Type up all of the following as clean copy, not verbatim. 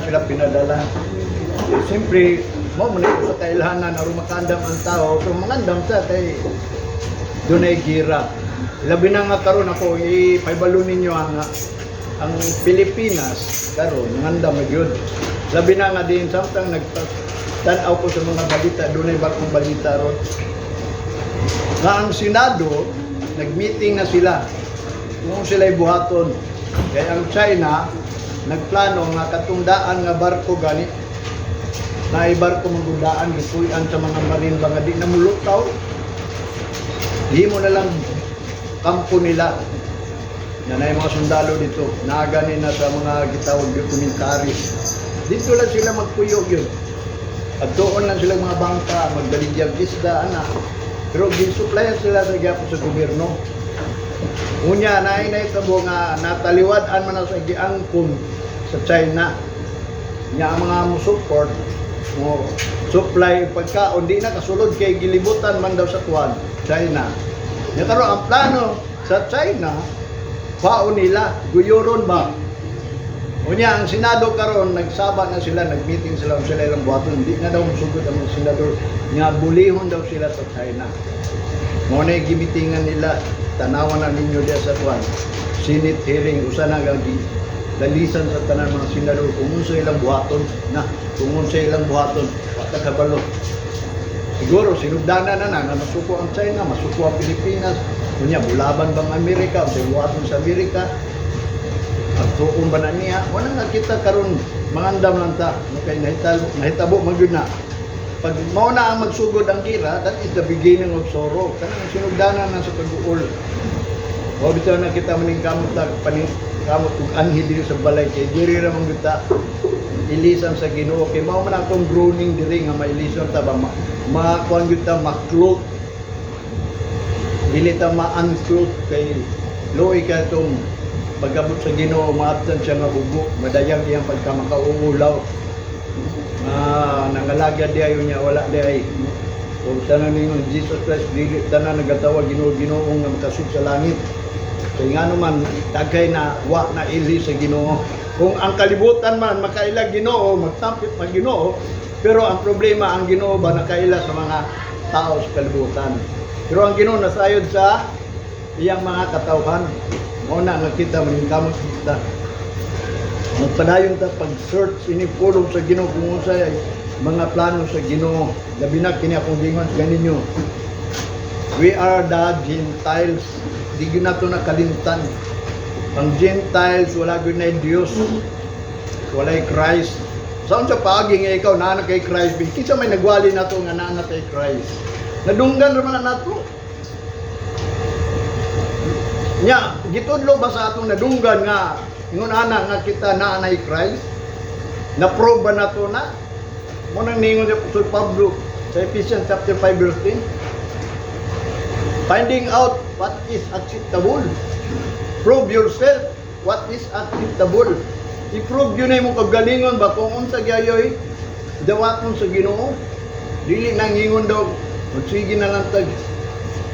sila pinadala. Siyempre, mo man sa kailhanan aron makaandam ang tao, pero mangandam sa kay dunay gira. Labi na nga karon, ako ipahibalo ninyo ang Pilipinas karon ngandam na gyud. Labi na nga din samtang nagtan-aw ko sa mga balita, dunay bagong balita ron nga ang Senado nag-meeting na sila kung sila'y buhaton. Kaya ang China nagplano nga katong daan nga barko gani na barko magudaan gipuy-an sa mga marine ba nga di na mulutaw. Di mo na lang kampo nila. Yan ay mga sundalo dito. Naagani na sa mga gitawag documentary. Dito lang sila magpuyog yun. At doon lang sila mga bangka, magbaligyag isda, ana. Pero gisupplyan sila sa gyapon sa gobyerno. Unya, naay na itabo nga nataliwad-an man na sa giangkon sa China. Nya ang mga mo support mo supply pagkaon di na kasulod kay gilibutan man daw sa kuan China. Nya karon ang plano sa China, paon nila guyuron ba. Unya ang Senado karon nagsaba na sila, nag-meeting sila kung sila ilang buhaton. Di na daw musugod ang mga senador nga bulihon daw sila sa China. Mo na gimitingan nila, tanawan na ninyo diya sa kuan. Senate hearing usa na gagi dalisan sa tanan mga senador kung unsa ilang buhaton na kung unsa ilang buhaton, wa ta kabalo. Siguro sinugdanan na na nga masuko ang China, masuko ang Pilipinas. Unya bulaban bang Amerika, unsay buhaton sa Amerika? Pagtuon ba na niya? Wala nga kita karon mangandam lang ta. Kay nahitabo man gyud na. Pag mao na ang magsugod ang gira, that is the beginning of sorrow. Kanang sinugdanan na sa pag-uol. O bitaw na kita maning kamot ta paning kamot ug anhi diri sa balay kay diri ra man gyud ta ilisan sa Ginoo, kay mao man akong groaning diri nga mailison ta ba, ma kuan gyud ta, ma-clothe, dili ta ma-unclothe, kay luoy ka itong pagabot sa Ginoo, maabtan siya nga bugo, madayag iyang pagka makauulaw. Ah, nangalagad di ayo niya, wala di ay. Kung tanan ningon Jesus Christ, dili tanan nagatawag "Ginoo, Ginoo" nga makasud sa langit. Kay ngano man daghay na wa na ili sa Ginoo. Kung ang kalibutan man makaila Ginoo, magtampit mag Ginoo, pero ang problema, ang Ginoo ba nakaila sa mga tao sa kalibutan? Pero ang Ginoo nasayod sa iyang mga katawhan. Mao na nga kita maningkamot kita. Magpadayon ta pag-search ini pulong sa Ginoo kung unsay ay mga plano sa Ginoo. Labi na kini akong gingon sa ninyo. We are the Gentiles. Di gyud nato nakalimtan. Ang Gentiles, wala gyud na Dios. Walay Christ. Saan sa paagi nga ikaw naa na kay Christ? Kinsa may nagwali nato nga naa na kay Christ? Nadunggan ra man na nato. Nya, gitudlo ba sa atong nadunggan nga ingon ana nga kita naa nay Christ? Na-prove ba nato na? Mo nang ningon si Apostol Pablo sa Ephesians chapter 5 verse 10. Finding out what is acceptable. Prove yourself what is acceptable. I-prove yun na imong kagalingon ba kung unsa gyayoy dawaton sa Ginoo. Dili nang ingon daw, magsige na lang tag.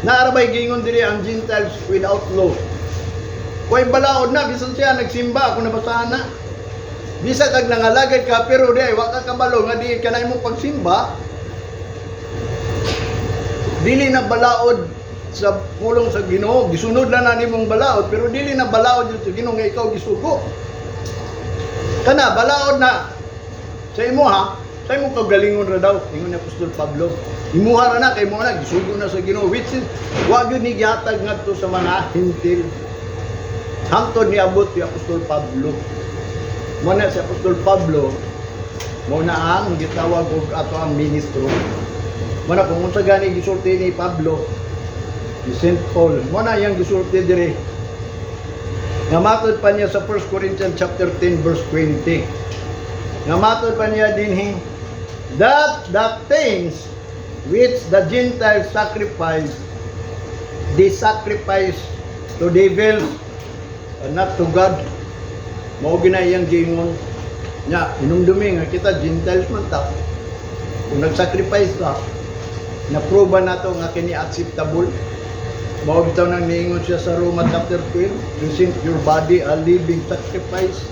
Naarabay gingon diri ang Gentiles without law. Kuy balaod na bisan siya nagsimba, ako nabasahan na. Bisa kag nangalagad ka pero di ay wa ka kabalo nga di ka na imong pagsimba. Dili na balaod sa pulong sa Ginoo, gisunod lang na nimong balaod pero dili na balaod yun sa Ginoo nga ikaw gisugo. Kana balaod na sa imo ha, sa imong kagalingon ra daw, ingon ni Apostol Pablo. Imuha ra na kay mo na gisugo na sa Ginoo, which is wa gyud ni gihatag ngadto sa mga Hentil. Hangtod niabot si Apostol Pablo. Mo na si Apostol Pablo, mo na ang gitawag og ato ang ministro. Mo na kung unsa gani gisulti ni Pablo, ni St. Paul, mo na iyang gisulti diri. Nga matod pa niya sa 1 Corinthians chapter 10 verse 20. Nga matod pa niya dinhi that the things which the Gentiles sacrifice, they sacrifice to devils and not to God. Mao gina iyang giingon. Nya, inumdumi nga kita Gentiles man ta. Kung nag-sacrifice ka, na-prove nato nga kini acceptable. Mao bitaw nang niingon siya sa Roma chapter 12, present your body a living sacrifice.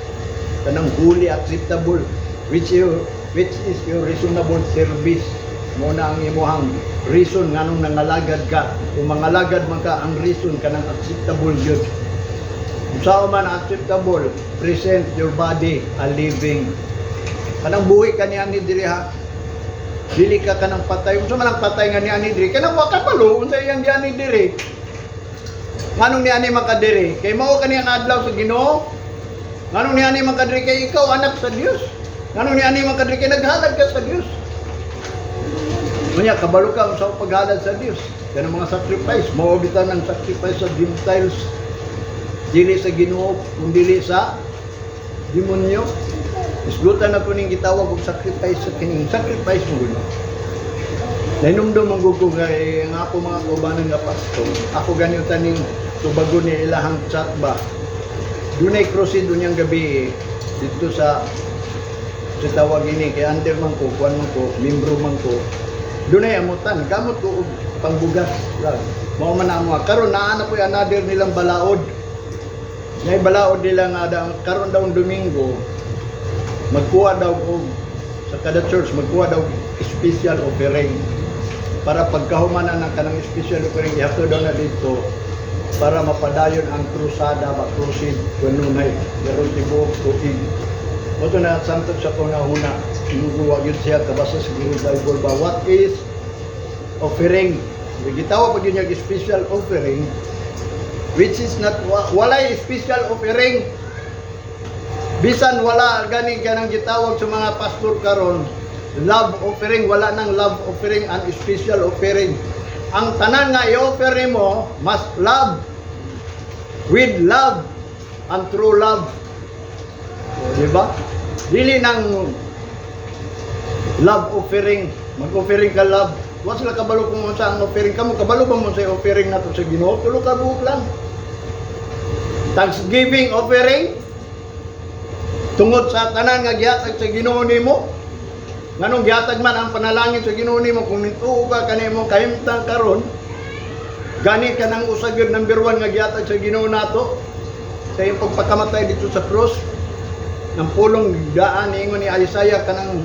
Kanang holy, acceptable, which is your reasonable service. Mao na ang imuhang reason nganong nangalagad ka. Kung mangalagad man ka, ang reason kanang acceptable gyud. Kung saan man acceptable, present your body a living. Kanang buhi ka niya ni diri ha. Dili ka kanang patay. Unsa man ang patay nga niani diri? Kanang wa ka balo unsa iyang diani diri. Nganong niani man ka diri? Kay mao kani ang adlaw sa Ginoo. Nganong niani man ka diri? Kay ikaw anak sa Dios. Nganong niani man ka diri? Kay naghalad ka sa Dios. Unya kabalo ka sa paghalad sa Dios. Kanang mga sacrifice, mao bitaw ng sacrifice sa Gentiles. Dili sa Ginoo, kun dili sa demonyo. Isgutan na ko ning gitawag og sacrifice sa kining sacrifice mo gud. Nahinumdum man gud ko kay ang ako mga kaubanan nga pastor. Ako ganyo taning tubagon ni ilahang chat ba. Dunay crusade unyang gabi dito sa tawag ini kay under man ko, kuan man ko, membro man ko. Dunay amutan, gamot ko og pangbugas lang. Mao man na amo. Karon naa na po'y another nilang balaod. Nay balaod nila nga daw karon daw Domingo, magkuha daw og sa kada church, magkuha daw special offering para pagkahuman na ng kanang special offering, ihatod daw na dito para mapadayon ang krusada ba, crusade kanunay karon tibuok tuig. Mao to na samtog sa una-una inuguwa gyud siya kabasa sa Bible ba, what is offering? Gitawag pa gyud niya special offering, which is not walay special offering. Bisan wala gani kanang gitawag sa mga pastor karon love offering, wala nang love offering and special offering. Ang tanan nga i-offer nimo must love with love and true love. O, di ba? Dili nang love offering, mag-offering ka love. Wa sila kabalo kung unsa ang offering kamo. Kabalo ba mo sa offering nato sa Ginoo? Tulo ka buok lang. Thanksgiving offering tungod sa tanan nga gihatag sa Ginoo nimo. Nganong gihatag man ang panalangin sa Ginoo nimo? Kung nituo ka kanimo kahimtang karon, gani ka nang usa gyud number 1 nga gihatag sa Ginoo nato sa iyong pagpakamatay dito sa cross ng pulong daan niingon ni Isaiah, kanang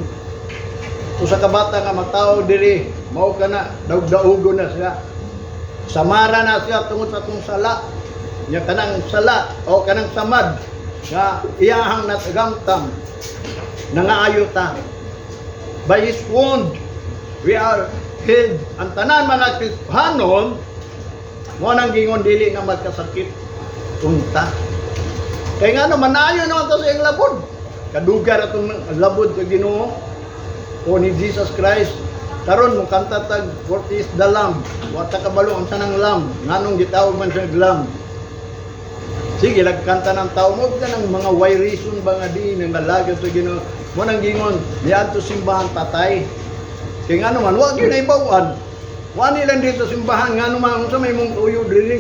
usa ka bata nga matawo diri, mao kana daug-daugo na siya, samara na siya tungod sa atong sala nya, kanang sala o kanang samad nga iyahang natagamtam, nangaayo ta. By His wound we are healed. Ang tanan mga Kristohanon mo nang gingon dili na magkasakit unta. Kay ngano, manayo naman ta sa iyang labod. Kadugar atong labod sa Ginoo o ni Jesus Christ. Karon mo kanta tag "Worthy is the Lamb." Wa ta kabalo ang sanang lamb. Nganong gitawag man siya lamb? Sige, lagkanta ng tao mo ka ng mga why reason ba nga di nang nalagad sa Ginoo. Mo nang gingon niadto simbahan patay. Kay ngano man wa gyud naibaw-an. Wa nilang dito simbahan, ngano man, unsa may mong tuyo diri?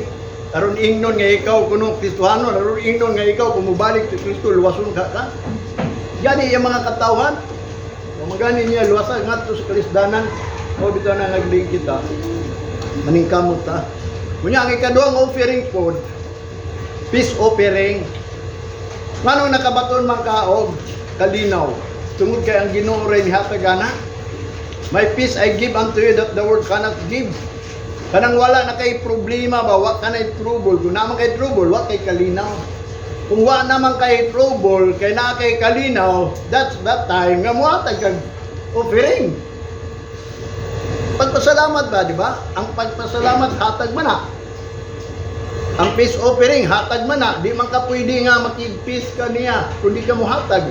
Aron ingnon nga ikaw kuno Kristohano, aron ingnon nga ikaw kung mobalik si Kristo luwason ka ka. Gani iyang mga katawhan. O magani niya luwasa ngadto sa kalisdanan. O bitaw na nagling kita. Maningkamot ta. Kunya ang ikaduhang offering pod, peace offering. Ngano nakabaton man ka og kalinaw? Tungod kay ang Ginoo ray nihatag ana. "My peace I give unto you that the world cannot give." Kanang wala na kay problema ba, wa ka na trouble. Kung naman kay trouble, wa kay kalinaw. Kung wa naman kay trouble, kay naa kay kalinaw, that's that time nga muhatag kag offering. Pagpasalamat ba, di ba? Ang pagpasalamat, hatag man na. Ang peace offering, hatag man na. Di man ka pwede nga makig-peace ka niya kung di ka muhatag.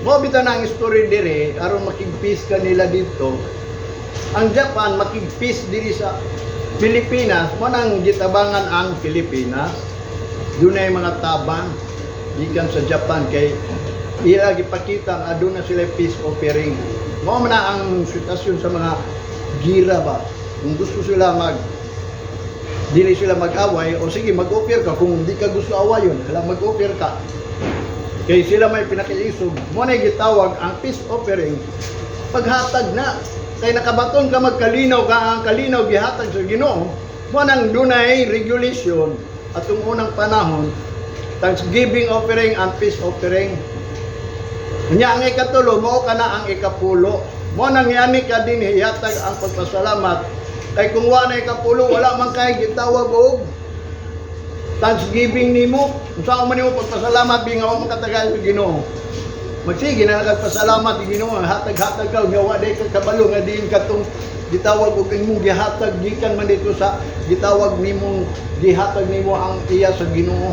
Mao bitaw na ang story dire, aron makig-peace ka nila dito. Ang Japan makig-peace diri sa Pilipinas, mo nang gitabangan ang Pilipinas. Dunay mga tabang gikan sa Japan kay ila gipakita nga aduna sila peace offering. Mao man na ang sitwasyon sa mga gira ba. Kung gusto sila mag dili sila mag-away, o sige, mag-offer ka. Kung di ka gusto awayon, hala, mag-offer ka. Kay sila may pinakaisog. Mo na gitawag ang peace offering, paghatag na. Kay nakabaton ka magkalinaw ka, ang kalinaw gihatag sa Ginoo. Mo nang dunay regulation atong unang panahon, thanksgiving offering and peace offering. Unya ang ikatulo, mao kana ang ikapulo. Mo nang yani ka din ihatag ang pagpasalamat. Kay kung wa na ikapulo, wala man kay gitawag og thanksgiving nimo. Unsa man nimo pagpasalamat bi nga wa man katagal sa Ginoo? Magsige na lang pasalamat sa Ginoo, hatag-hatag ka nga wa day ka kabalo nga diin katong gitawag og imong gihatag gikan man dito sa gitawag nimong gihatag nimo ang iya sa Ginoo.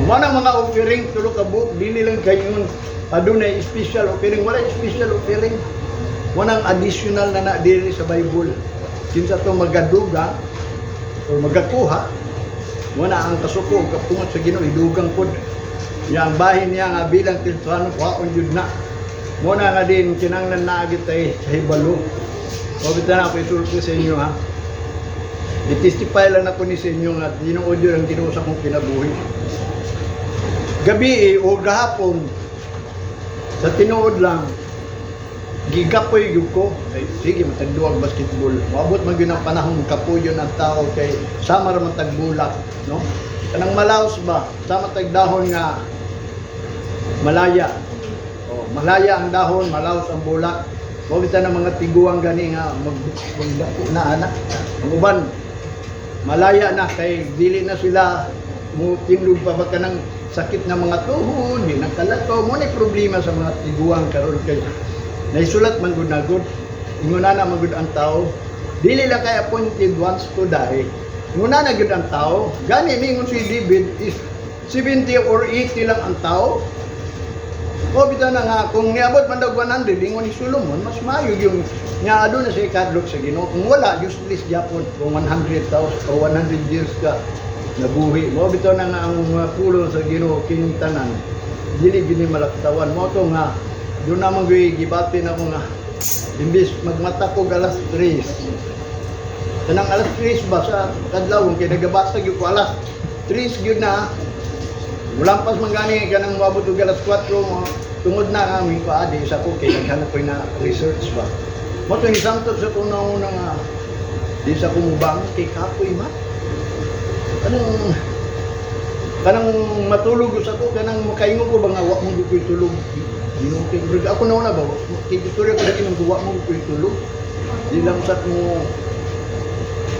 Mao nang mga offering, tulo ka buok, dili lang kayon adunay special offering, wala special offering. Walang additional na na diri sa Bible. Kinsa to magaduga o magakuha, wala ang kasuko ug kapungot sa Ginoo, idugang pod. Ya ang bahin niya nga bilang Kristiyano, kuhaon jud na. Mo na nga din kinahanglan naa gyud tay sa hibalo. O bitaw na ako isulti sa inyo, ha. I-testify lang ako ni sa inyo nga tinuod yun ang Ginoo sa akong kinabuhi. Gabi eh, o gahapon, sa tinuod lang, gigapoy gyud ko. Ay, sige, matagduag basketball. Moabot man gyud ang panahon kapuyon ang tao kay sama ra man tagbulak, no? Kanang malaos ba, sama tag dahon nga malaya. Oh, malaya ang dahon, malaos ang bulak. Mao bitaw ng mga tiguang gani nga magdako na ana. Ang uban malaya na kay dili na sila mo tindog pa ba kanang sakit ng mga tuhod, di nagkalato. Mo na problema sa mga tiguang karon kay naisulat man gud na gud. Ingon na man gud ang tao. Dili lang kay appointed once to die. Ingon na gud ang tao. Gani ningon si David is 70 or 80 lang ang tao. O bitaw na nga kung niabot man daw 100, ingon ni Solomon, mas maayo yung nga aduna sa ikadlok sa Ginoo. Kung wala, useless gyapon kung 100,000 o 100 years ka nabuhi. Mao bitaw na nga ang mga pulong sa Ginoo kining tanan dili gyud ni malaktawan. Mao to nga doon naman gyud gibati na ko nga imbis magmata ko alas 3, kanang alas 3 ba sa kadlawon, kay nagabasa gyud ko alas 3 gyud na. Mulampas man gani kanang moabot og alas 4 mo tungod na kami ko adi sa ko kay naghanap ko na research ba. Mo to ni sangtod sa kung nauna nga di sa ko mubangon kay kapoy man. Kanang matulog sa ko, kanang makaingon ko ba nga wa mo gyud ko'y tulog. Ginoo kay murag ako nauna ba kay istorya ko dili wa mo ko'y tulog. Di lang sa mo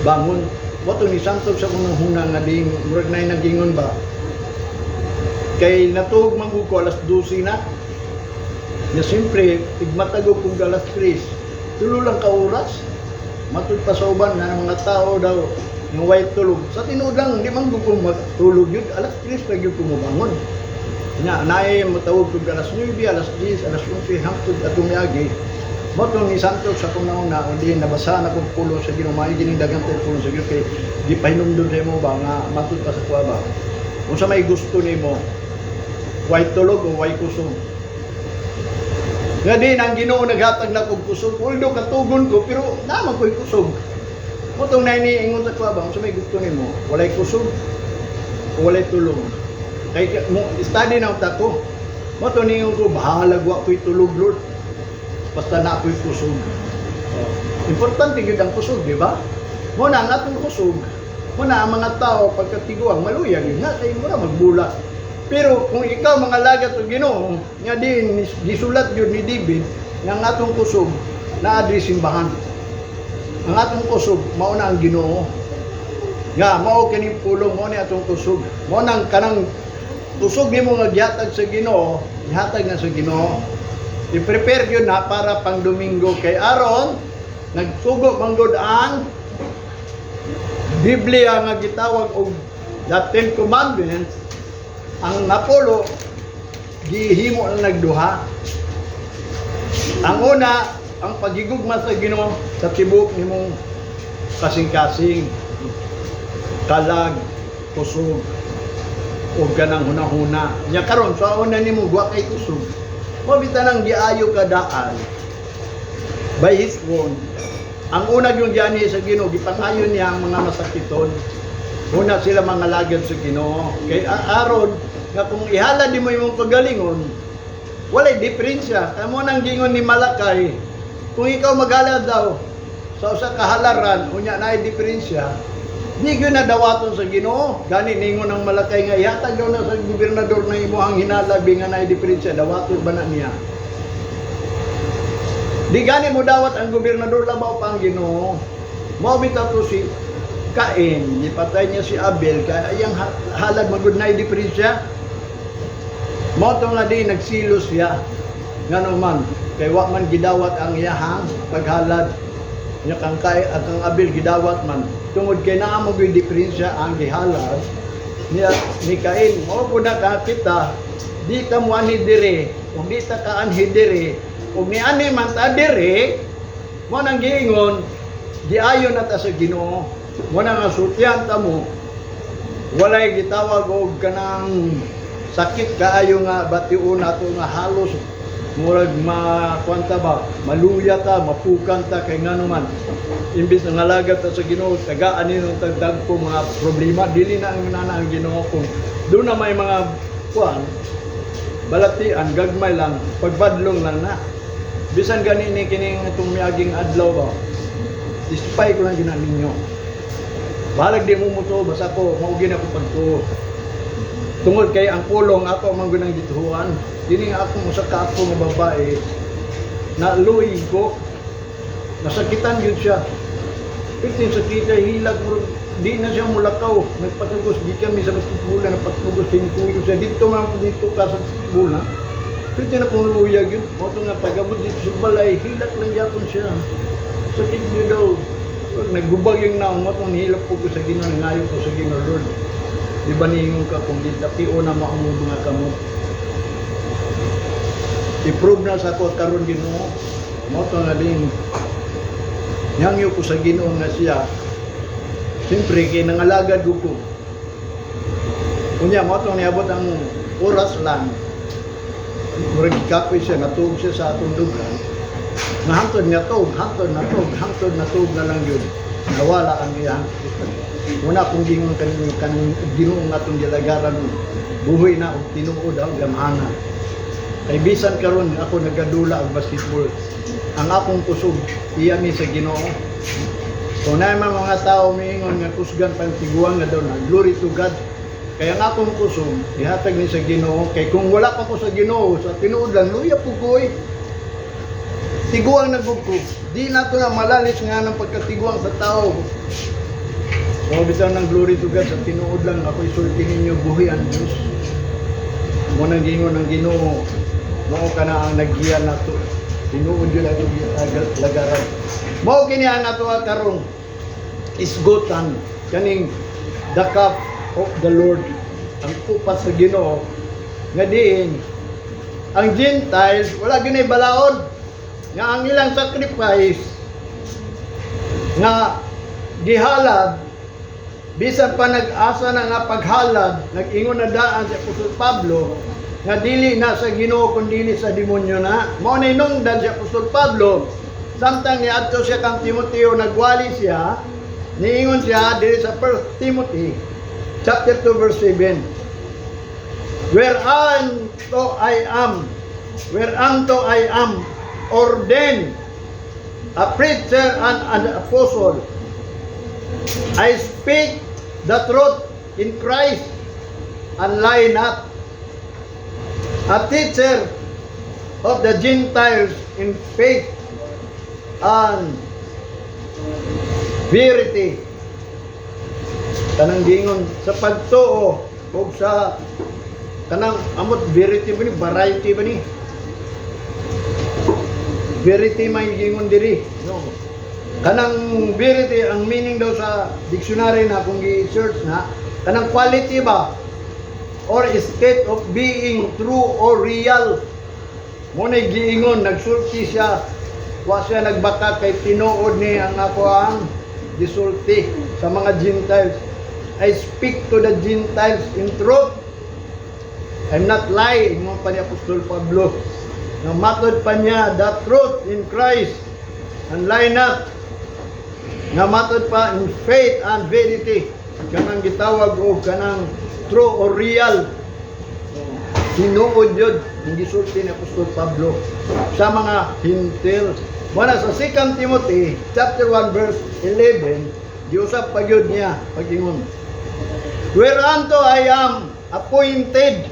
bangon. Mo to ni sangtod sa kung huna nga di murag nay nagingon ba kay natuog man gud ko alas 12 na. Ya siyempre, tigmatagog kong alas 3. Tulo lang ka oras. Matud pa sa uban na mga tao daw yung white tulog. Sa tinuod lang, di man gud ko matulog yun. Alas 3 pa gyud ko mobangon. Nya, naay matawag kog alas 9, alas 10, alas 11, hangtod atong miagi. Mo to ni santog sa kong nauna, di nabasa na kong pulong sa Ginoo, maayo gining daghang tayo pulong sa Ginoo kay gipahinumdum sa imo ba nga matud pa sa kuha ba. Unsa may gusto nimo? Way tulog o way kusog? Nga din ang Ginoo naghatag na kog kusog. Although katugon ko, pero naman ko'y kusog. Mo tong nainiingon sa kuha ba, unsa may gusto nimo? Walay kusog o walay tulog? Kay mo study na unta ko. Mo to ningon ko, bahalag wa ko'y tulog, Lord. Basta na ako'y kusog. Oh. Importante gyud ang kusog, di ba? Mo na ang atong kusog. Mo na ang mga tao pagkatiguang maluya gyud na kay mo na magbulak. Pero kung ikaw mga lagat sa Ginoo, nga din gisulat gyud ni David nga ang atong kusog naa diri simbahan. Ang atong kusog mao na ang Ginoo. Nga mao kini pulong, mao ni atong kusog. Mao nang kanang kusog nimo nga gihatag sa Ginoo, gihatag na sa Ginoo. I-prepare yun na para pang Domingo kay aron nagsugo man gud ang Biblia nga gitawag og the Ten Commandments. Ang napulo gihimo na nagduha. Ang una, ang pagigugma sa Ginoo sa tibok nimong kasing-kasing, kalag, kusog ug kanang hunahuna. Nya karon sa una nimo wa kay kusog. Mo bitaw nang giayo ka daan by his wound. Ang una yung giani sa Ginoo, gipangayon niya ang mga masakiton. Una sila mga lagad sa Ginoo. Kay aron nga kung ihala di mo imong kagalingon, walay diferensya. Amo nang gingon ni Malakay, kung ikaw maghala daw sa usa ka halaran, unya naay diferensya, Di gyud na dawaton sa Ginoo. Gani ningon ang Malakay nga ihatag daw na sa gobernador na imuhang hinalabi nga naay diferensya, dawaton ba na niya? Di gani mo dawat ang gobernador, labaw pa ang Ginoo. Mao bitaw to si Cain, gipatay niya si Abel kay iyang halad magud naay diferensya. Mao to nga di nagsilos siya. Ngano man kay wa man gidawat ang iyahang paghalad nya kang kay at ang Abel gidawat man tungod kay naa mo gyud diferensya ang gihalad niya ni Cain. Mao pud na ka kita, di ta moanhi diri ug di ta kaanhi diri ug niani man ta diri, mo nang giingon giayon na ta sa Ginoo. Mo na nga sultihan ta mo, walay gitawag og kanang sakit kaayo nga bation nato nga halos murag makwanta ba, maluya ta, mapukan ta, kay ngano man imbis nga ngalagad ta sa Ginoo, tagaan nino tagdag ko mga problema. Dili na ang nana ang Ginoo. Kung doon na may mga kuan balatian, gagmay lang, pagbadlong lang na. Bisan gani ni kining itong miaging adlaw ba, testify ko lang gina ninyo. Bahalag di mo mutuo, basta ko mao gyud ako pagtuo tungod kay ang pulong ako man gyud ang gituhuan. Kini nga akong usa ka ako nga babae na luig ko, nasakitan gyud siya. Pwede sakit, hilag mo, di na siya mulakaw. Nagpatugos di kami sa basketball, nagpatugos tinutuyo siya dito man dito ka sa bola. Pwede na kung luya gyud mo to nga pagabot dito sa balay, hilak lang gyapon siya. Sakit niyo daw, naggubag yung naong mo itong nihilak po ko sa Ginoo, nangayo ko sa Ginoo, "Lord, di ba niingon ka kung di tapio na maong mga kamot, i-prove na sa ako karon, Ginoo." Mo to nga din nangyo ko sa Ginoo nga siya. Siyempre kay nangalagad ko. Unya mo to niabot ang oras lang. Murag gikapoy siya, natuog siya sa atong dugan. Nga hangtod nga tuog, hangtod na tuog, hangtod na tuog na lang yun. Nawala ang iyang. Una kung gingon kaninyo kanang Ginoo nga atong gilagaran, buhi na og tinuod ang gamhanan. Kay bisan karon ako nagadula og basketball, ang akong kusog iya ni sa Ginoo. Kung na mga tao miingon nga kusgan pang tiguang nga daw na, glory to God. Kaya ang akong kusog ihatag ni sa Ginoo, kay kung wala pa ko sa Ginoo, sa tinuod lang, luya po ko eh. Tiguang na gud ko. Di na to na malalis nga ng pagkatiguang sa tao. So bitaw ng glory to God, sa tinuod lang ako isulti ninyo, buhi ang Diyos. Mo nang gingon ng Ginoo, mao ka na ang naggiya nato. Tinuod yun ato lagaran. Mao kini ang ato karon isgutan kaning the cup of the Lord, ang kupa sa Ginoo, nga diin ang Gentiles wala ginay balaod nga ang ilang sacrifice nga gihalad, bisan pa nag-asa na nga paghalad, nag-ingon na daan si Apostol Pablo nga dili na sa Ginoo kun dili sa demonyo na. Mao na inungdan si Apostol Pablo samtang niadto siya kang Timoteo, nagwali siya, niingon siya diri sa 1 Timothy chapter 2 verse 7, "Whereunto I am ordained a preacher and an apostle. I speak the truth in Christ and lie not, a teacher of the Gentiles in faith and verity." Kanang gingon sa pagtuo ug sa kanang amot verity ba ni, variety ba ni? Verity may gingon diri, no? Kanang verity, ang meaning daw sa dictionary na kung gi-search na, kanang quality ba or state of being true or real. Mo na giingon, nagsulti siya, wa siya nagbaka kay tinuod ni ang ako ang gisulti sa mga Gentiles. "I speak to the Gentiles in truth. I'm not lying," mo pa ni Apostol Pablo. Nga matod pa niya, the truth in Christ and lie not. Nga matod pa in faith and verity. Kanang gitawag og kanang true or real. Tinuod yun ang gisulti ni Apostol Pablo sa mga Hentil. Muna sa 2 Timothy chapter 1 verse 11. Giusab pa gyud niya pag-ingon. Whereunto I am appointed.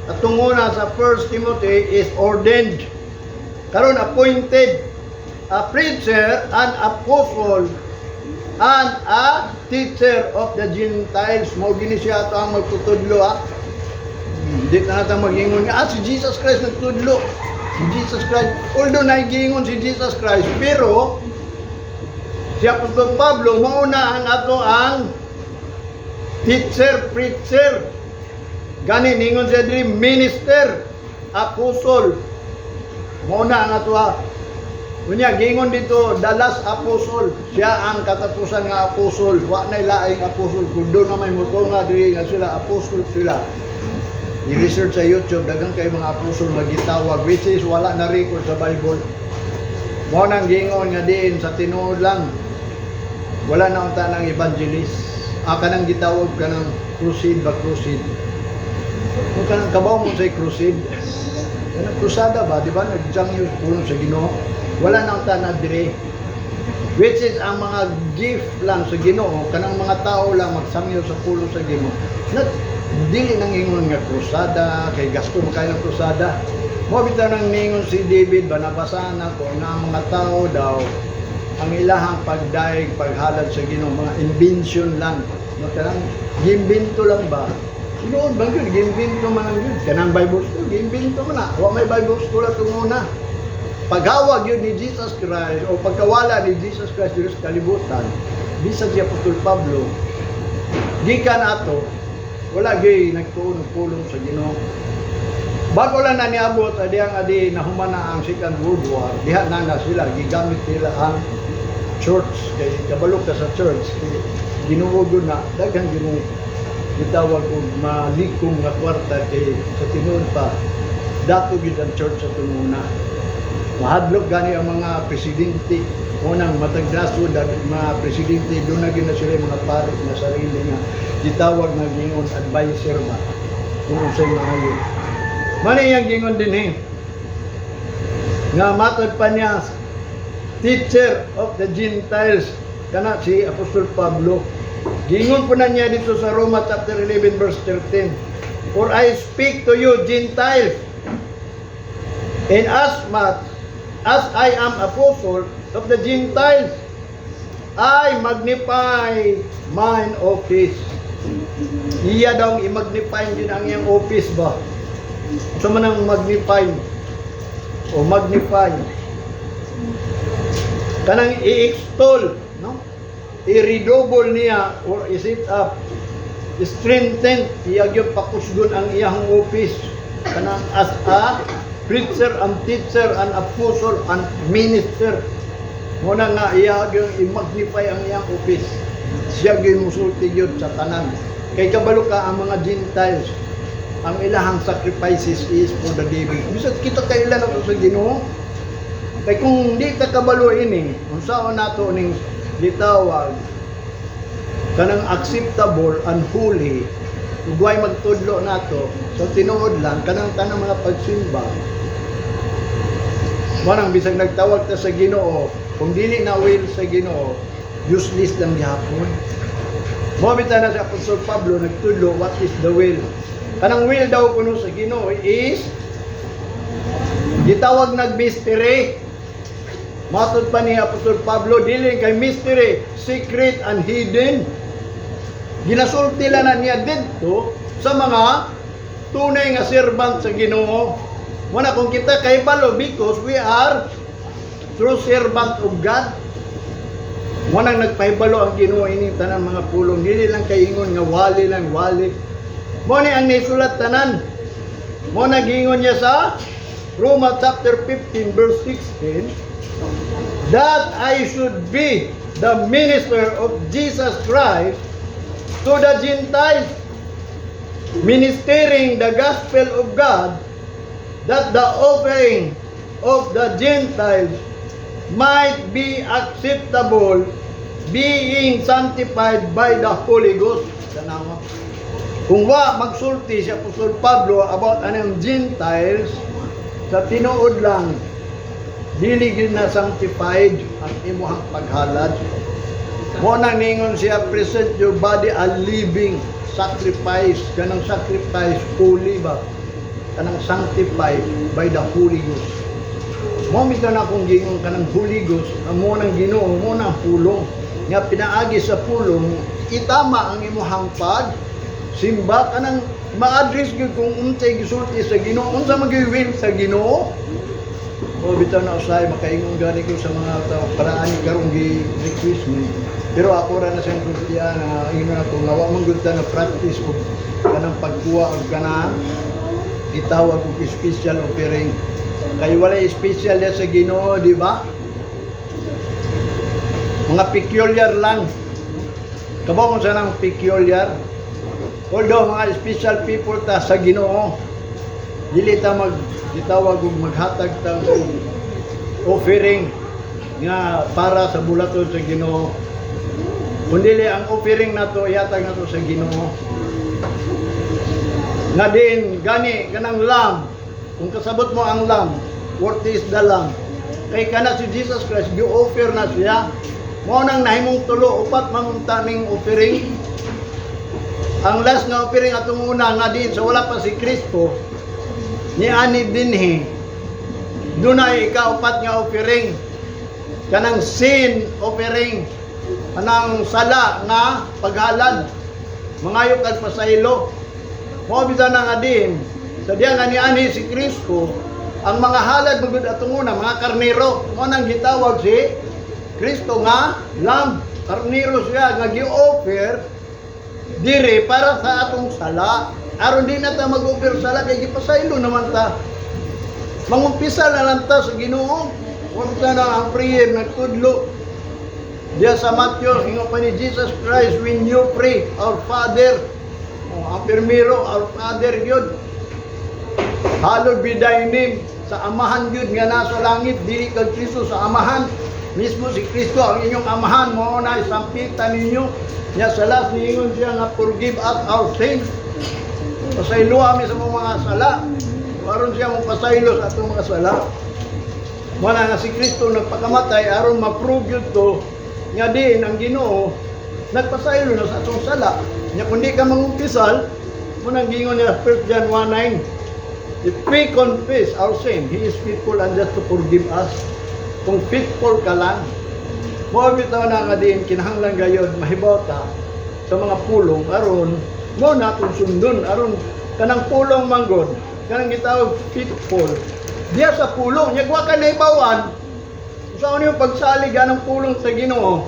Atong una sa 1 Timothy is ordained. Karon, appointed a preacher, an apostle, and a teacher of the Gentiles. Mao gini siya ato ang magtutudlo, ha. Hindi na natin mag-ingon nga, "Ah, si Jesus Christ nagtudlo. Si Jesus Christ." Although nagiingon si Jesus Christ, pero si Apostol Pablo, mauna ang ato ang teacher, preacher. Gani, ningon siya diri, minister, apostle. Mauna ang ato, ha. Unya, gingon dito, the last apostle. Siya ang katapusan nga apostle. Wa na laing apostle. Kung doon na may mutunga diri nga sila, apostle sila. I-research sa YouTube, daghan kay mga apostle magitawag, which is wala na record sa Bible. Mao nang gingon nga diin sa tinuod lang. Wala na unta ng evangelist. Ah, kanang gitawag kanang crusade ba, crusade. Kung kanang kabaw mo sa crusade, kanang krusada ba, di ba? Nagsangyo pulong sa Ginoo. Wala na unta na dire. Which is ang mga gift lang sa Ginoo, kanang mga tao lang magsangyo sa pulong sa Ginoo. Not dili nang ingon nga krusada, kay gasto man kayo ng krusada. Mo bitaw nang ningon si David ba, nabasa na ko nga ang mga tao daw, ang ilahang pagdaig, paghalad sa Ginoo, mga invention lang. No, kanang gimbento lang ba? Tinuod bang yun? Gimbento man lang yun. Kanang Bible school, gimbento man na. Wa may Bible school at una. Paghawag yun ni Jesus Christ o pagkawala ni Jesus Christ dito sa kalibutan, bisan si Apostol Pablo, gikan ato, wala gyud nagtuon og pulong sa Ginoo. Bago lang na niabot adi ang adi nahuman na ang Second World War, diha na na sila gigamit nila ang church kay kabalo ka sa church kay Ginoo gyud na daghan Ginoo gitawag og malikom nga kwarta kay sa tinuod pa dato gyud ang church sa tunguna. Mahadlok gani ang mga presidente unang matag nasod, mga presidente doon na gyud na sila yung mga pari na sarili nga gitawag nga gingon advisor ba kung unsay maayo. Mani iyang gingon din eh. Nga matod pa niya, teacher of the Gentiles, kana si Apostol Pablo. Gingon po na niya dito sa Roma chapter 11 verse 13. "For I speak to you Gentiles, in as much as I am apostle of the Gentiles, I magnify mine office." Iya daw i-magnify din ang iyang office ba? Sa man ang magnify o magnify? Kanang i-extol, no? I-redouble niya or i-set up, strengthen, iya gyud pakusgon ang iyang office. Kanang as a preacher and teacher and apostle and minister. Muna nga iya gyud i-magnify ang iyang office. Siya gyud musulti gyud sa tanan. Kay kabalo ka ang mga Gentiles, ang ilahang sacrifices is for the devil. Bisag kita kailan ako sa Ginoo. Kay kung di ta kabalo ini, unsaon nato ning gitawag kanang acceptable and holy, ug way magtudlo nato, so tinuod lang kanang tanang mga pagsimba. Manang bisag nagtawag ta sa Ginoo, kung dili na will sa Ginoo, useless lang gihapon. Mo bitaw na si Apostol Pablo nagtudlo what is the will. Kanang will daw kuno sa Ginoo is gitawag nag mystery. Matod pa ni Apostol Pablo, dili kay mystery, secret and hidden. Ginasulti lang na niya didto sa mga tunay nga servant sa Ginoo. Muna kung kita kay balo because we are true servant of God. Mo nang nagpahibalo ang Ginoo ini tanan mga pulong, dili lang kay ingon nga wali lang wali. Mo ni ang nisulat tanan. Mo na giingon niya sa Roma chapter 15 verse 16 that I should be the minister of Jesus Christ to the Gentiles, ministering the gospel of God, that the offering of the Gentiles might be acceptable, being sanctified by the Holy Ghost. Tanawa. Kung wa magsulti si Apostol Pablo about anong Gentiles, sa tinuod lang, dili gyud na sanctified ang imuhang paghalad. Mo nang ningon siya, "Present your body a living sacrifice," kanang sacrifice holy ba, kanang sanctified by the Holy Ghost. Mo bitaw na akong gingon, kanang Holy Ghost amo nang Ginoo, mo nang pulong nga pinaagi sa pulong itama ang imuhang pag simba, kanang ma-address gyud kung unsay gisulti sa Ginoo, unsa man gyud will sa Ginoo. O bitaw na usahay makaingon gani ko sa mga tao para ani karong gi request ni. Pero ako ra na siyang sultian na ingon ako nga wa man gud ta na practice og kanang pagkuha og kanang gitawag og special offering. Kay wala special ya sa Ginoo, di ba? Mga peculiar lang. Kabaw mo sa nang peculiar. Although mga special people ta sa Ginoo, dili ta mag gitawag og maghatag ta og offering nga para sa bulaton sa Ginoo. Kundi ang offering nato, ihatag nato sa Ginoo. Nga din gani kanang lamb, kung kasabot mo ang lamb, worthy is the lamb. Kay kana si Jesus Christ, gi-offer na siya. Mao nang nahimong tulo, upat man unta ning offering. Ang last nga offering atong una nga din sa wala pa si Kristo ni ani dinhi, dunay ikaupat nga offering, kanang sin offering, kanang sala nga paghalad, mangayo kag pasaylo. Mo bitaw na nga din sa diya nga niani si Kristo, ang mga halad magud atong una mga karnero. Mo nang gitawag si Kristo nga lamb, karnero siya nga gi-offer dire para sa atong sala, aron di na ta mag-offer sala kay gipasaylo naman ta. Mangumpisa na lang ta sa Ginoo. Wa ta na ang prayer nagtudlo diya sa Matthew, ingon pa ni Jesus Christ, "When you pray, Our Father." Oh, ang pirmiro, Our Father yun. "Hallowed be thy name." Sa Amahan yun nga nasa langit, dili kag Kristo, sa Amahan. Mismo si Kristo ang inyong Amahan, mo na sampitan ninyo. Nya sa last niingon siya nga, "Forgive us our sins." Pasaylo kami sa mga sala. Aron siya mong pasaylo sa atong mga sala. Wala nga si Kristo nagpakamatay aron ma-prove yun to nga diin ang Ginoo nagpasaylo na sa atong sala. Nya kung di ka mangumpisal, mo nang gingon niya 1 John 1:9, "If we confess our sin, He is faithful and just to forgive us." Kung faithful ka lang, mo bitaw na nga diin kinahanglan gayod mahibaw ta sa mga pulong aron mo natong sundon, aron kanang pulong manggod kanang gitawag faithful diya sa pulong. Nya wa ka nahibawan sa ano yung pagsalig anang pulong sa Ginoo,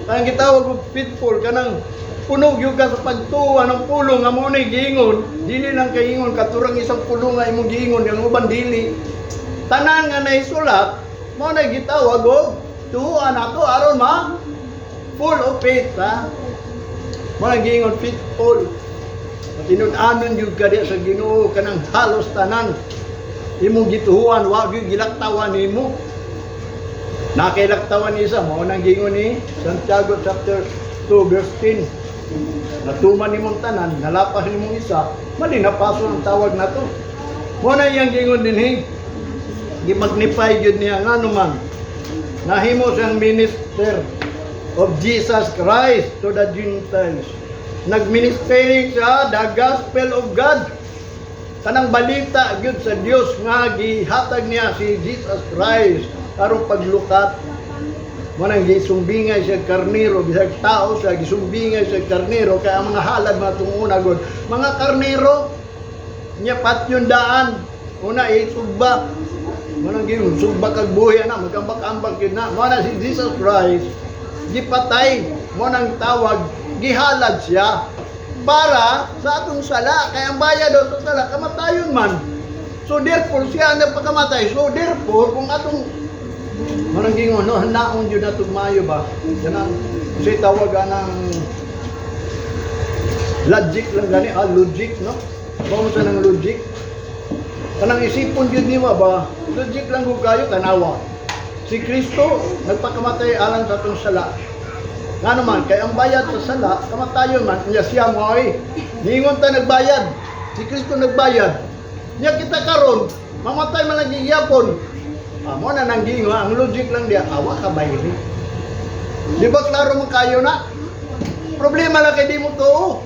kanang gitawag og faithful, kanang puno gyud ka sa pagtuwa ng pulong nga mo ni giingon. Dili lang kay ingon katurang isang pulong nga imong giingon, ang uban dili. Tanan nga naisulat mo na gitawag og tuwa nato aron ma full of faith, ha. Mo na giingon faithful, tinud-anon gyud ka diya sa Ginoo, kanang halos tanan imong gituhuan, wa gyud gilaktawan nimo. Nakailaktawan isa mo nang giingon ni Santiago chapter 2 verse 10, natuman nimong tanan, nalapas nimong isa, mali napaso ang tawag nato. Mo na iyang giingon dinhi, gimagnify gyud niya nga man nahimo siyang minister of Jesus Christ to the Gentiles. Nagministering siya the gospel of God, kanang balita gyud sa Dios nga gihatag niya si Jesus Christ aron paglukat. Mo nang gisumbingay siya karnero, bisag tao siya, gisumbingay siya karnero, kaya ang mga halad mga tunguna god mga karnero. Nya patyon daan una isugba. Mo nang sugba kag buhi na magambak-ambak yun na. Mo na si Jesus Christ gipatay, mo nang tawag gihalad siya para sa atong sala, kay ang bayad daw sa sala kamatayon man. So therefore siya ang nagpakamatay. So therefore kung atong mo nang gingon no, naon jud nato mayo ba, kanang kasi tawag anang logic lang gani, ah, logic, no? Ba mo sa nang logic, kanang isipon jud nimo ba, logic lang gud kayo. Tanawa si Kristo nagpakamatay alang sa atong sala. Nga naman kay ang bayad sa sala kamatayon man. Nya siya mo ay niingon ta nagbayad si Kristo, nagbayad nya. Kita karon mamatay man lang gihapon. Ah, mo na nang giingon, ang logic lang diya, awa ka bayri. Di ba klaro man kayo na? Problema lang kay di mo tuo.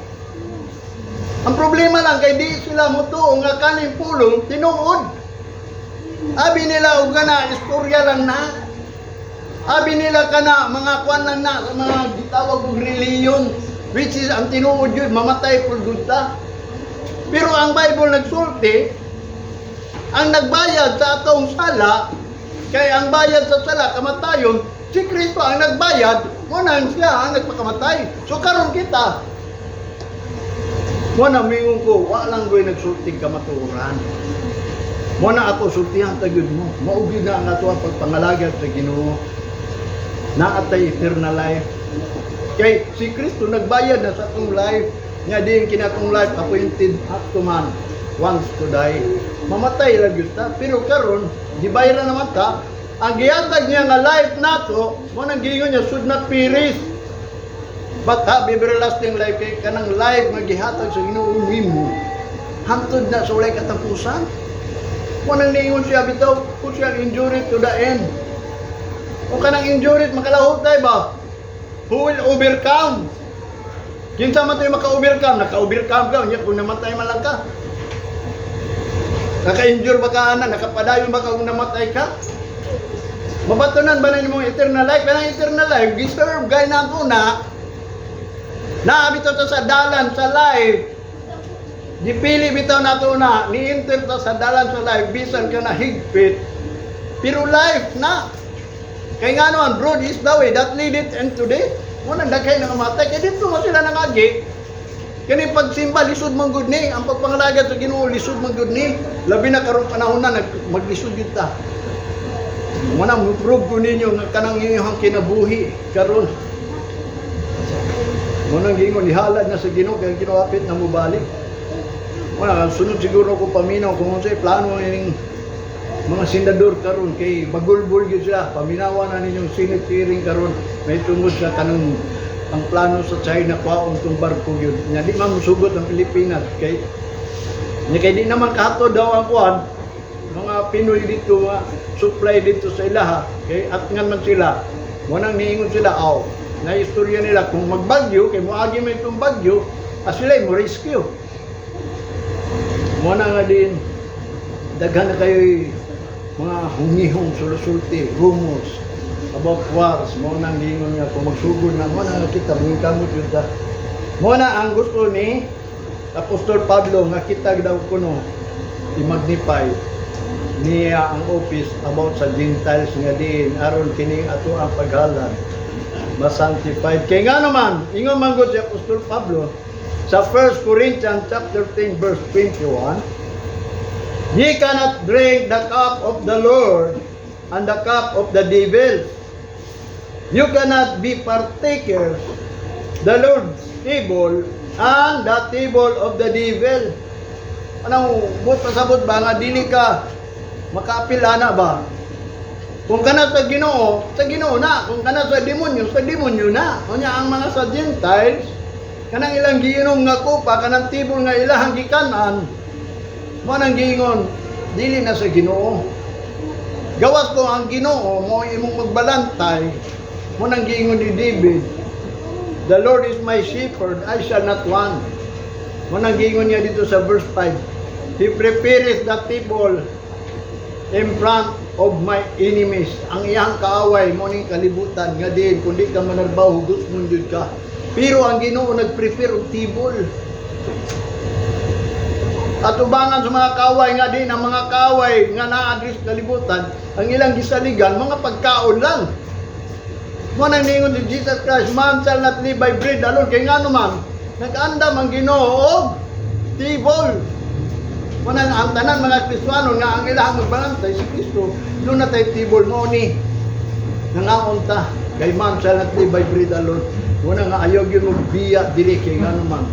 Ang problema lang kay di sila mo tuo nga kaning pulong tinuod. Abi nila og kana istorya lang na. Abi nila kana mga kwan lang na sa mga gitawag og relihiyon, which is ang tinuod yun mamatay pud gud ta. Pero ang Bible nagsulti, ang nagbayad sa atong sala, kay ang bayad sa sala kamatayon, si Kristo ang nagbayad, mo na siya ang nagpakamatay. So karon kita, mo na mingon ko, wa lang ko'y nagsulti kamatuoran. Mo na ako sultihan ta gyud mo. Mao gyud na ang ato ang pagpangalagad sa Ginoo. Naa tay eternal life. Kay si Kristo nagbayad na sa atong life. Nya diin kinatong life appointed up to man once to die. Mamatay ra gyud ta. Pero karon gibayaran naman ta. Ang gihatag niya nga life nato, mo nang giingon niya should not perish but have everlasting life, kay kanang life nga gihatag sa Ginoo nimo hangtod na sa walay katapusan. Mo nang niingon siya bitaw, who shall endure it to the end. Kung kanang endure it, makalahutay ba? Who will overcome? Kinsa man tayo maka-overcome? Naka-overcome ka, unya kung namatay man lang ka. Naka-endure ba ka ana? Nakapadayon ba ka kung namatay ka? Mabatunan ba na nimong eternal life? Kanang eternal life, giserve gay na ako na. Naa bitaw ta sa dalan sa life. Gipili bitaw nato na, ni-enter ta sa dalan sa life, bisan ka na higpit. Pero life na. Kay nga naman, broad is the way that leadeth unto death. Mo nang daghay nga matay. Kay dito mo sila nangagi. Kani pagsimba, lisod man gud ni. Ang pagpangalagad sa Ginoo, lisod man gud ni. Labi na karong panahon na, maglisod gyud ta. Mo na mo-prove ko ninyo nga kanang inyong kinabuhi karon. Mo nang giingon ihalad na sa Ginoo kay Ginoo hapit na mobalik. Mo na sunod siguro ko paminaw kung unsay plano ining mga senador karon, kay bagulbol gyud sila. Paminawa na ninyong Senate hearing karon may tungod sa kanang ang plano sa China kwaon tong barko gyud. Nya di man mosugot ang Pilipinas kay nya kay di naman kahatod daw ang kuan mga Pinoy dito nga supply dito sa ilaha kay atngan man sila. Mo nang niingon sila, aw na istorya nila kung magbagyo kay moagi man itong bagyo, ah, sila mo rescue. Mo na nga din daghan na kayo mga hungihong sulusulti, rumors about wars. Mo nang giingon nga kung magsugod na, mo na nga kita mangkamot yun ta. Mo na ang gusto ni Apostol Pablo nga kita daw kuno i-magnify niya ang office about sa Gentiles nga diin aron kini ato ang paghalad masanctified. Kay nga naman, ingon man gud si Apostol Pablo sa 1 Corinthians chapter 10 verse 21, "Ye cannot drink the cup of the Lord and the cup of the devil. You cannot be partakers the Lord's table and the table of the devil." Anong but pasabot ba nga dili ka makaapil ana ba? Kung kana sa Ginoo, sa Ginoo na. Kung kana sa demonyo, sa demonyo na. Unya ang mga sa Gentiles, kanang ilang giinom nga kopa, kanang table nga ilahang gikanan, mo nang giingon, dili na sa Ginoo. Gawas ko ang Ginoo mo imong magbalantay, mo nang giingon ni David, "The Lord is my shepherd, I shall not want." Mo nang giingon niya dito sa verse 5, "He prepareth the table in front of my enemies." Ang iyang kaaway mo ning kalibutan nga diin kung di ka manarbaho, hugot mo jud ka. Pero ang Ginoo nagprepare og table. At ubangan sa mga kaaway nga din ang mga kaaway nga naa-address kalibutan, ang ilang gisaligan mga pagkaon lang. Mo nang ningon ni Jesus Christ, "Man shall not live by bread alone." Kay ngano man, nag-andam ang Ginoo og table. Mo nang ang tanan mga Kristiyano nga ang ilang magbalantay si Kristo, doon na tay table mo ni. Nangaon ta kay man shall not live by bread alone. Mo na nga ayaw gyud mo biya dili kay ngano man.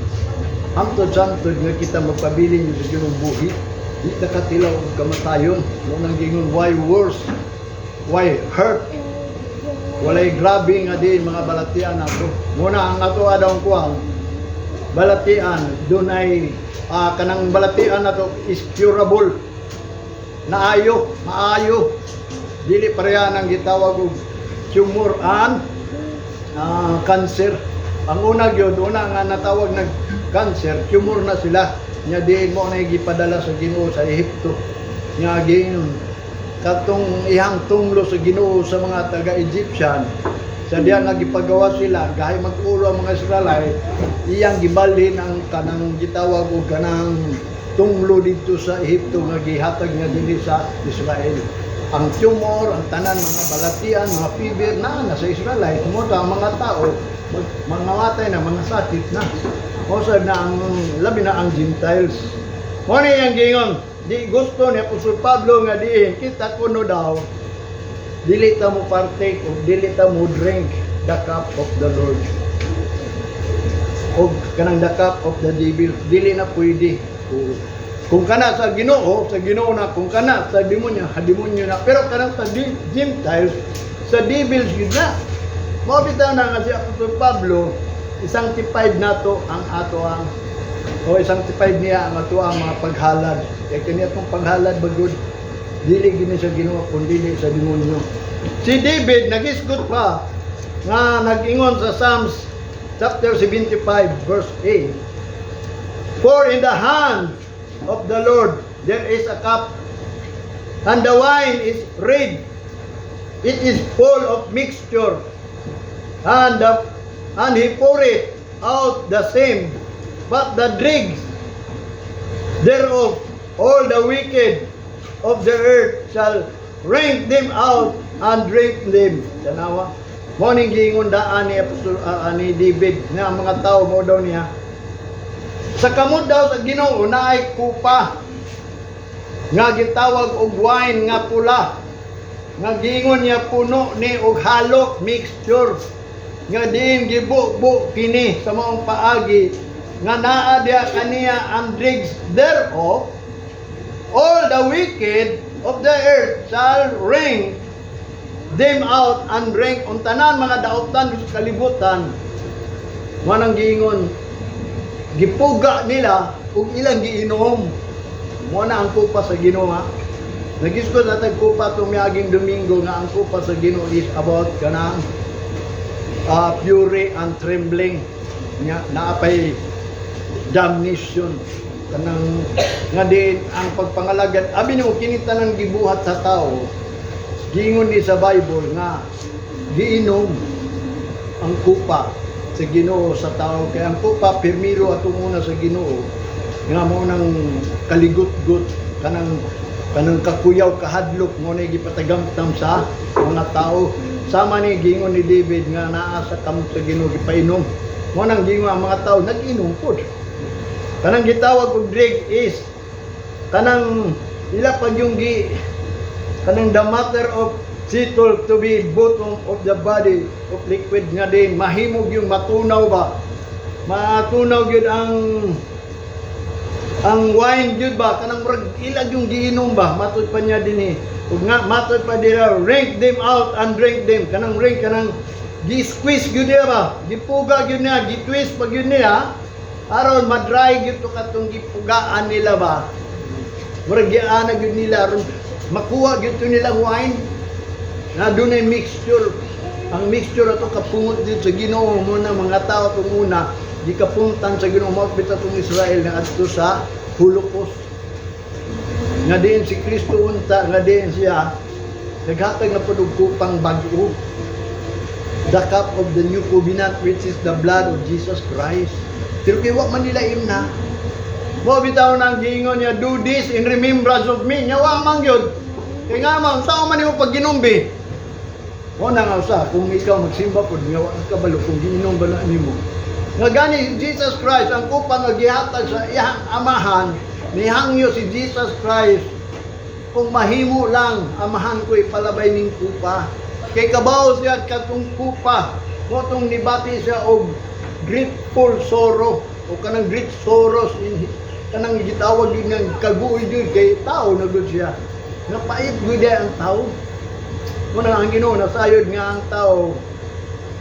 Hangtod santod nga kita magpabilin sa Ginoo buhi. Di ta katilaw og kamatayon. Mo nang gingon, why worse? Why hurt? Walay grabe nga din mga balatian nato. Muna ang ato adawng kuang balatian dunay kanang balatian nato is curable. Naayo, maayo. Dili pareha nang gitawag og tumor and Cancer. Ang una gyud, una nga natawag nag cancer, tumor na sila. Nya diin mo na gipadala sa Ginoo sa Ehipto. Nya giingon katong ihang tunglo sa Ginoo sa mga taga-Egyptian sa diya nga gipagawa sila, gahay mag-ulo ang mga Israelite, iyang gibalhin ang kanang gitawag og kanang tunglo dito sa Ehipto nga gihatag niya dinhi sa Israel. Ang tumor, ang tanan mga balatian, mga fever na nasa Israelite, mo ang mga tao mangamatay na, mga sakit na. O sa na ang labi na ang Gentiles. Mo ni ang giingon, di gusto ni Apostol Pablo nga diin kita kuno daw dili ta mo partake o dili ta mo drink the cup of the Lord. O kanang the cup of the devil, dili na pwede. Kung kana sa Ginoo na, kung kana sa demonyo, ha, demonyo na. Pero kanang sa Gentiles, sa devils yun na. Mao bitaw na nga si Apostol Pablo, i-sanctified nato ang ato ang o i-sanctified niya ang ato ang mga paghalad. Kaya kini atong paghalad bagud dili gini sa Ginoo kun dili sa demonyo. Si David nagisgot pa nga nag-ingon sa Psalms chapter 75 verse 8. "For in the hand of the Lord there is a cup, and the wine is red. It is full of mixture, and he pour it out the same, but the dregs thereof, all the wicked of the earth shall wring them out and drink them." Tanawa. Mo ning giingon daan ni Apostol ni David nga ang mga tao mo daw niya sa kamot daw sa Ginoo naay kupa nga gitawag og wine nga pula nga giingon niya puno ni og halo, mixture, nga diin gibubo kini sa maong paagi nga naa diha kaniya ang dregs thereof, all the wicked of the earth shall wring them out and drink. Ang tanan mga dautan sa kalibutan manang giingon gipuga nila ug ilang giinom. Mo na ang kupa sa Ginoo ha. Nagisgot natag kupa itong miaging Domingo nga ang kupa sa Ginoo is about kanang fury and trembling nga naapay damnation, kanang nga din ang pagpangalagad abi nimo kini tanan gibuhat sa tao. Giingon ni sa Bible nga giinom ang kupa sa Ginoo sa tao, kay ang kupa pirmiro atong una sa Ginoo nga mo nang kaligut-gut, kanang kanang kakuyaw, kahadlok, mo na gipatagamtam sa mga tao. Sama ni giingon ni David nga naa sa kamot sa Ginoo, gipainom mo nang giingon ang mga tao nag-inom pod. Kanang gitawag og drink is kanang ila pag yung gi kanang the matter of settled to be bottom of the body of liquid nga din mahimog yung matunaw ba, matunaw gyud ang wine gyud ba, kanang murag ilag yung giinom ba. Matod pa niya dinhi ug nga matod pa dira, "Wring them out and drink them." Kanang wring, kanang gi-squeeze gyud niya ba, gipuga gyud niya, gi-twist pa gyud niya aron ma-dry gyud to katong gipugaan nila ba. Murag giana gyud nila aron makuha gyud to nilang wine na dunay mixture. Ang mixture ato kapungot dito sa Ginoo. Mo na mga tao itong una gikapuntan sa Ginoo, mao bitaw tong Israel na adto sa Holocaust nga diin si Kristo unta nga diin siya naghatag na pud og kupang bag-o, the cup of the new covenant, which is the blood of Jesus Christ. Pero kay wa man nila imna. Mo bitaw nang giingon niya, "Do this in remembrance of me." Nya wa man gyud. Kay nga man sao man nimo pag ginumbi? Mo na nga usa kung ikaw magsimba pud nga wa ka kabalo kung giinom ba na nimo. Nga gani si Jesus Christ, ang kupa nga gihatag sa iyang amahan, nihangyo si Jesus Christ, "Kung mahimo lang, Amahan ko, ipalabay ning kupa." Kay kabaw siya katong kupa, mo tong nibati siya og grateful sorrow o kanang great sorrows in kanang gitawag yun nga kaguoy jud kay tao na gud siya. Napait gud ang tao. Mo na ang Ginoo nasayod nga ang tao,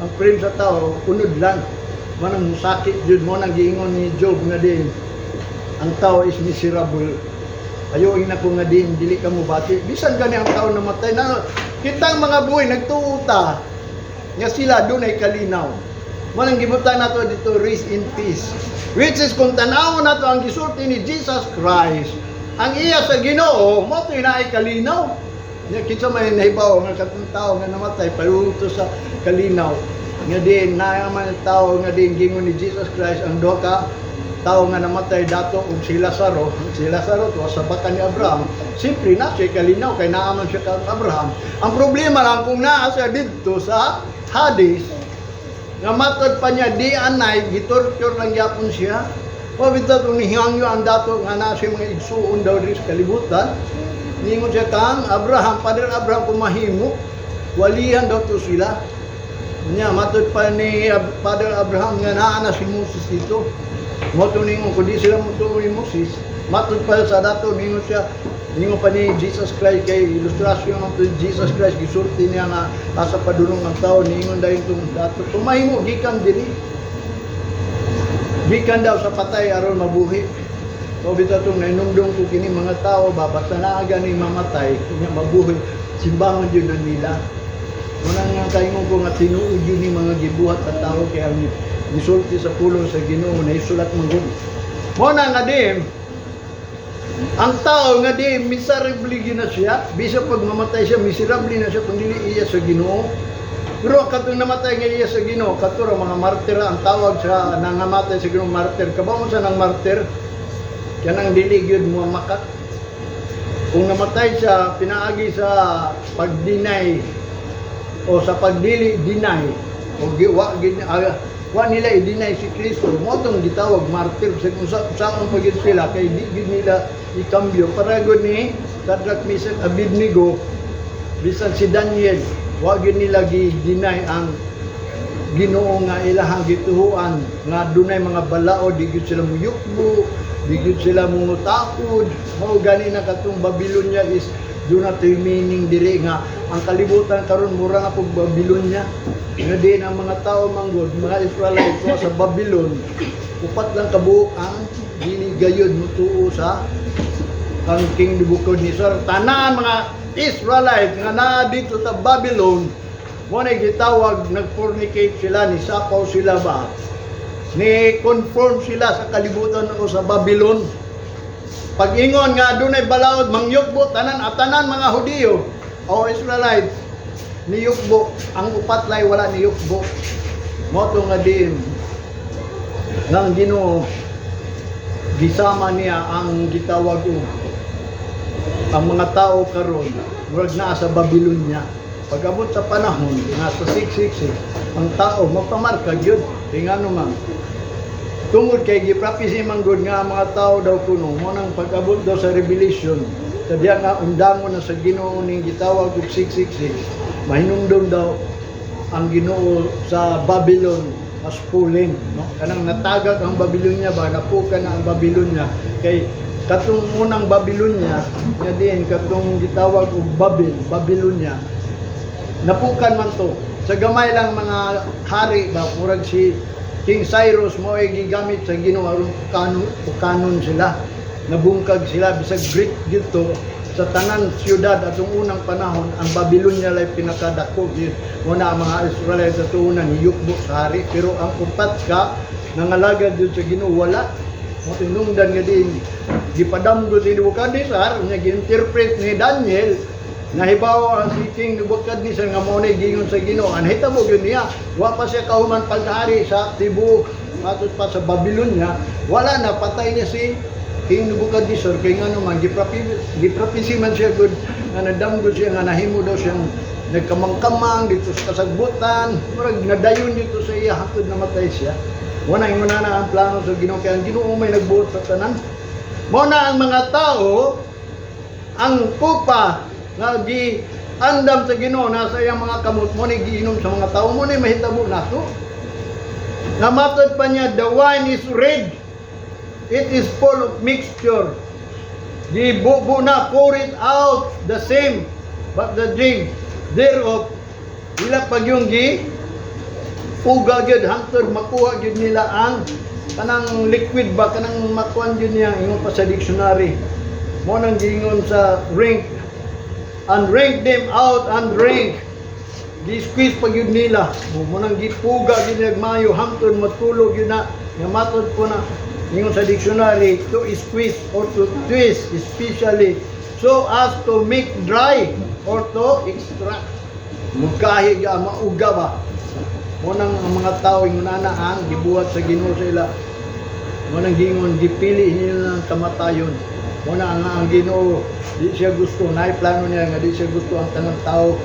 ang frame sa tao unod lang. Manang musakit jud. Mo nang giingon ni Job nga din ang tao is miserable. Ayo ina ko nga din dili ka mo bati bisan gani ang tao namatay na kitang mga buhay nagtuo ta. Nga sila dunay kalinaw. Mao nang gibutang nato dito, "Rest in peace." Which is kung tan-awon nato ang gisulti ni Jesus Christ, ang iya sa Ginoo, mao to naay kalinaw. Nya kinsa may nahibaw nga katong tao nga namatay padulong sa kalinaw? Nga din naa man tao nga din gingon ni Jesus Christ ang duha ka tao nga namatay dato og si Lazaro, si Lazaro to sa baka ni Abraham. Siyempre na siya kalinaw kay naa man siya kang Abraham. Ang problema lang kung naa siya didto sa Hades, nga matod pa niya di anay gitorture lang gyapon siya. O bitaw itong nihangyo ang dato nga naa siya mga igsuon daw diri sa kalibutan. Ningon siya kang Abraham, Father Abraham, kung mahimo, walihan daw to sila. Nya matod pa ni Father Abraham nga naa na si Moses dito. Mao to ningon kung di sila motuo ni Moses, matod pa sa dato ningon siya, ningon pa ni Jesus Christ kay ilustrasyon man to ni Jesus Christ, gisulti niya nga asa padulong ang tao, ningon dayon tong dato tumahimo gikan diri. Gikan daw sa patay aron mabuhi. O bitaw itong nainumdum ko kini mga tao ba, basta naa gani mamatay, kanya mabuhi, simbahon yun na nila. Unang nga kaingon ko nga tinuod yun ni mga gibuhat sa tao kay ang gisulti sa pulong sa Ginoo na isulat man gud. Mao na nga dim, ang tao nga di miserably gyud na siya, bisa pag mamatay siya, miserable na siya kung dili iya sa Ginoo. Pero katong namatay nga iya sa Ginoo, kato ra mga martir ang tawag sa nangamatay sa Ginoo, martir. Kabaw mo sa nang martir, kanang dili gyud mo makat. Kung namatay siya pinaagi sa pag-deny o sa pagdili deny o gi, wa, gin, wa nila i-deny si Kristo, mao tong gitawag martir sa kung sa saan pa gyud sila kay di gyud nila ikambyo para gud ni Shadrach, Meshach, Abednego, bisan si Daniel, wa gyud nila gi-deny ang Ginoo nga ilahang gituhuan nga dunay mga balaod, di gyud sila muyukbo, di gyud sila mungutakod. Mao gani na katong Babylonia is duna to'y meaning diri nga ang kalibutan karon mura na pug Babylonia, nga din ang mga tao manggod, mga Israelite ko sa Babylon, upat lang kabuok ang dili gayud mutuo sa kang King Nebuchadnezzar. Tanan mga Israelite nga naa dito sa Babylon, mo na gitawag nagfornicate sila, ni sapaw sila ba, ni conform sila sa kalibutan o sa Babylon. Pag-ingon nga dunay balaod, mangyukbo tanan at tanan mga Hudiyo o Israelites niyukbo. Ang upat lay wala niyukbo. Mao to nga din nga ang Ginoo gisama niya ang gitawag og ang mga tao karon murag naa sa Babylonia. Pag-abot sa panahon nga sa 666, ang tao magpamarka gyud. Kay ngano man? Tungod kay giprophesy man gud nga ang mga tao daw kuno mo nang pag-abot daw sa Revelation sa diya nga undangon na sa Ginoo ning gitawag og 666, mahinumdum daw ang Ginoo sa Babylon as fallen, no? Kanang natagak ang Babylonia ba, napuka na ang Babylonia kay katong unang Babylonia nga din katong gitawag og Babel, Babylonia, napukan man to sa gamay lang mga hari ba, murag si King Cyrus mo ay gigamit sa Ginoo aron pukanon, pukanon sila, nabungkag sila. Bisag Greek dito sa tanan siyudad atong unang panahon, ang Babylonia lay pinakadako. Mo na ang mga Israelite sa tuunan niyukbo sa hari, pero ang upat ka nangalagad dito sa Ginoo wala mo. Tinungdan nga din gipadamgo si Nebuchadnezzar nya gi-interpret ni Daniel, nahibaw ang si King Nebuchadnezzar nga mao na gingon sa Ginoo. Ang hitabo gyud niya, wa pa siya kahuman paghari sa tibuok matud pa sa Babylonia, wala na, patay niya si King Nebuchadnezzar kay ngano man giprophesy man siya gud nga nadamgo siya nga nahimo daw siyang nagkamangkamang dito sa kasagbutan, murag nadayon dito sa iya hangtod namatay siya. Wala ingon na ang plano sa Ginoo kay ang Ginoo may nagbuot sa tanan. Mao na ang mga tao, ang kupa nga gi andam sa Ginoo nasa iyang mga kamot mo ni giinom sa mga tao mo ni mahitabo nato. Nga matod pa niya, "The wine is red. It is full of mixture." Gibubo na, pour it out the same, but the drink thereof, ila pag yung gi uga gyud hangtod makuha gyud nila ang kanang liquid ba, kanang makuan gyud niya. Ingon pa sa dictionary mo nang giingon sa drink and drink them out and drink. Gi-squeeze pa gyud nila. Mo nang gipuga gyud nila mayo hangtod matulog gyud na. Nga matod po na ingon sa dictionary, to squeeze or to twist, especially so as to make dry or to extract. Mugahi ga mauga ba. Mo nang ang mga tao ingon ana ang gibuhat sa Ginoo sa ila. Mo nang giingon gipili nila ang kamatayon. Mo na ang Ginoo di siya gusto, naay plano niya nga di siya gusto ang tanang tao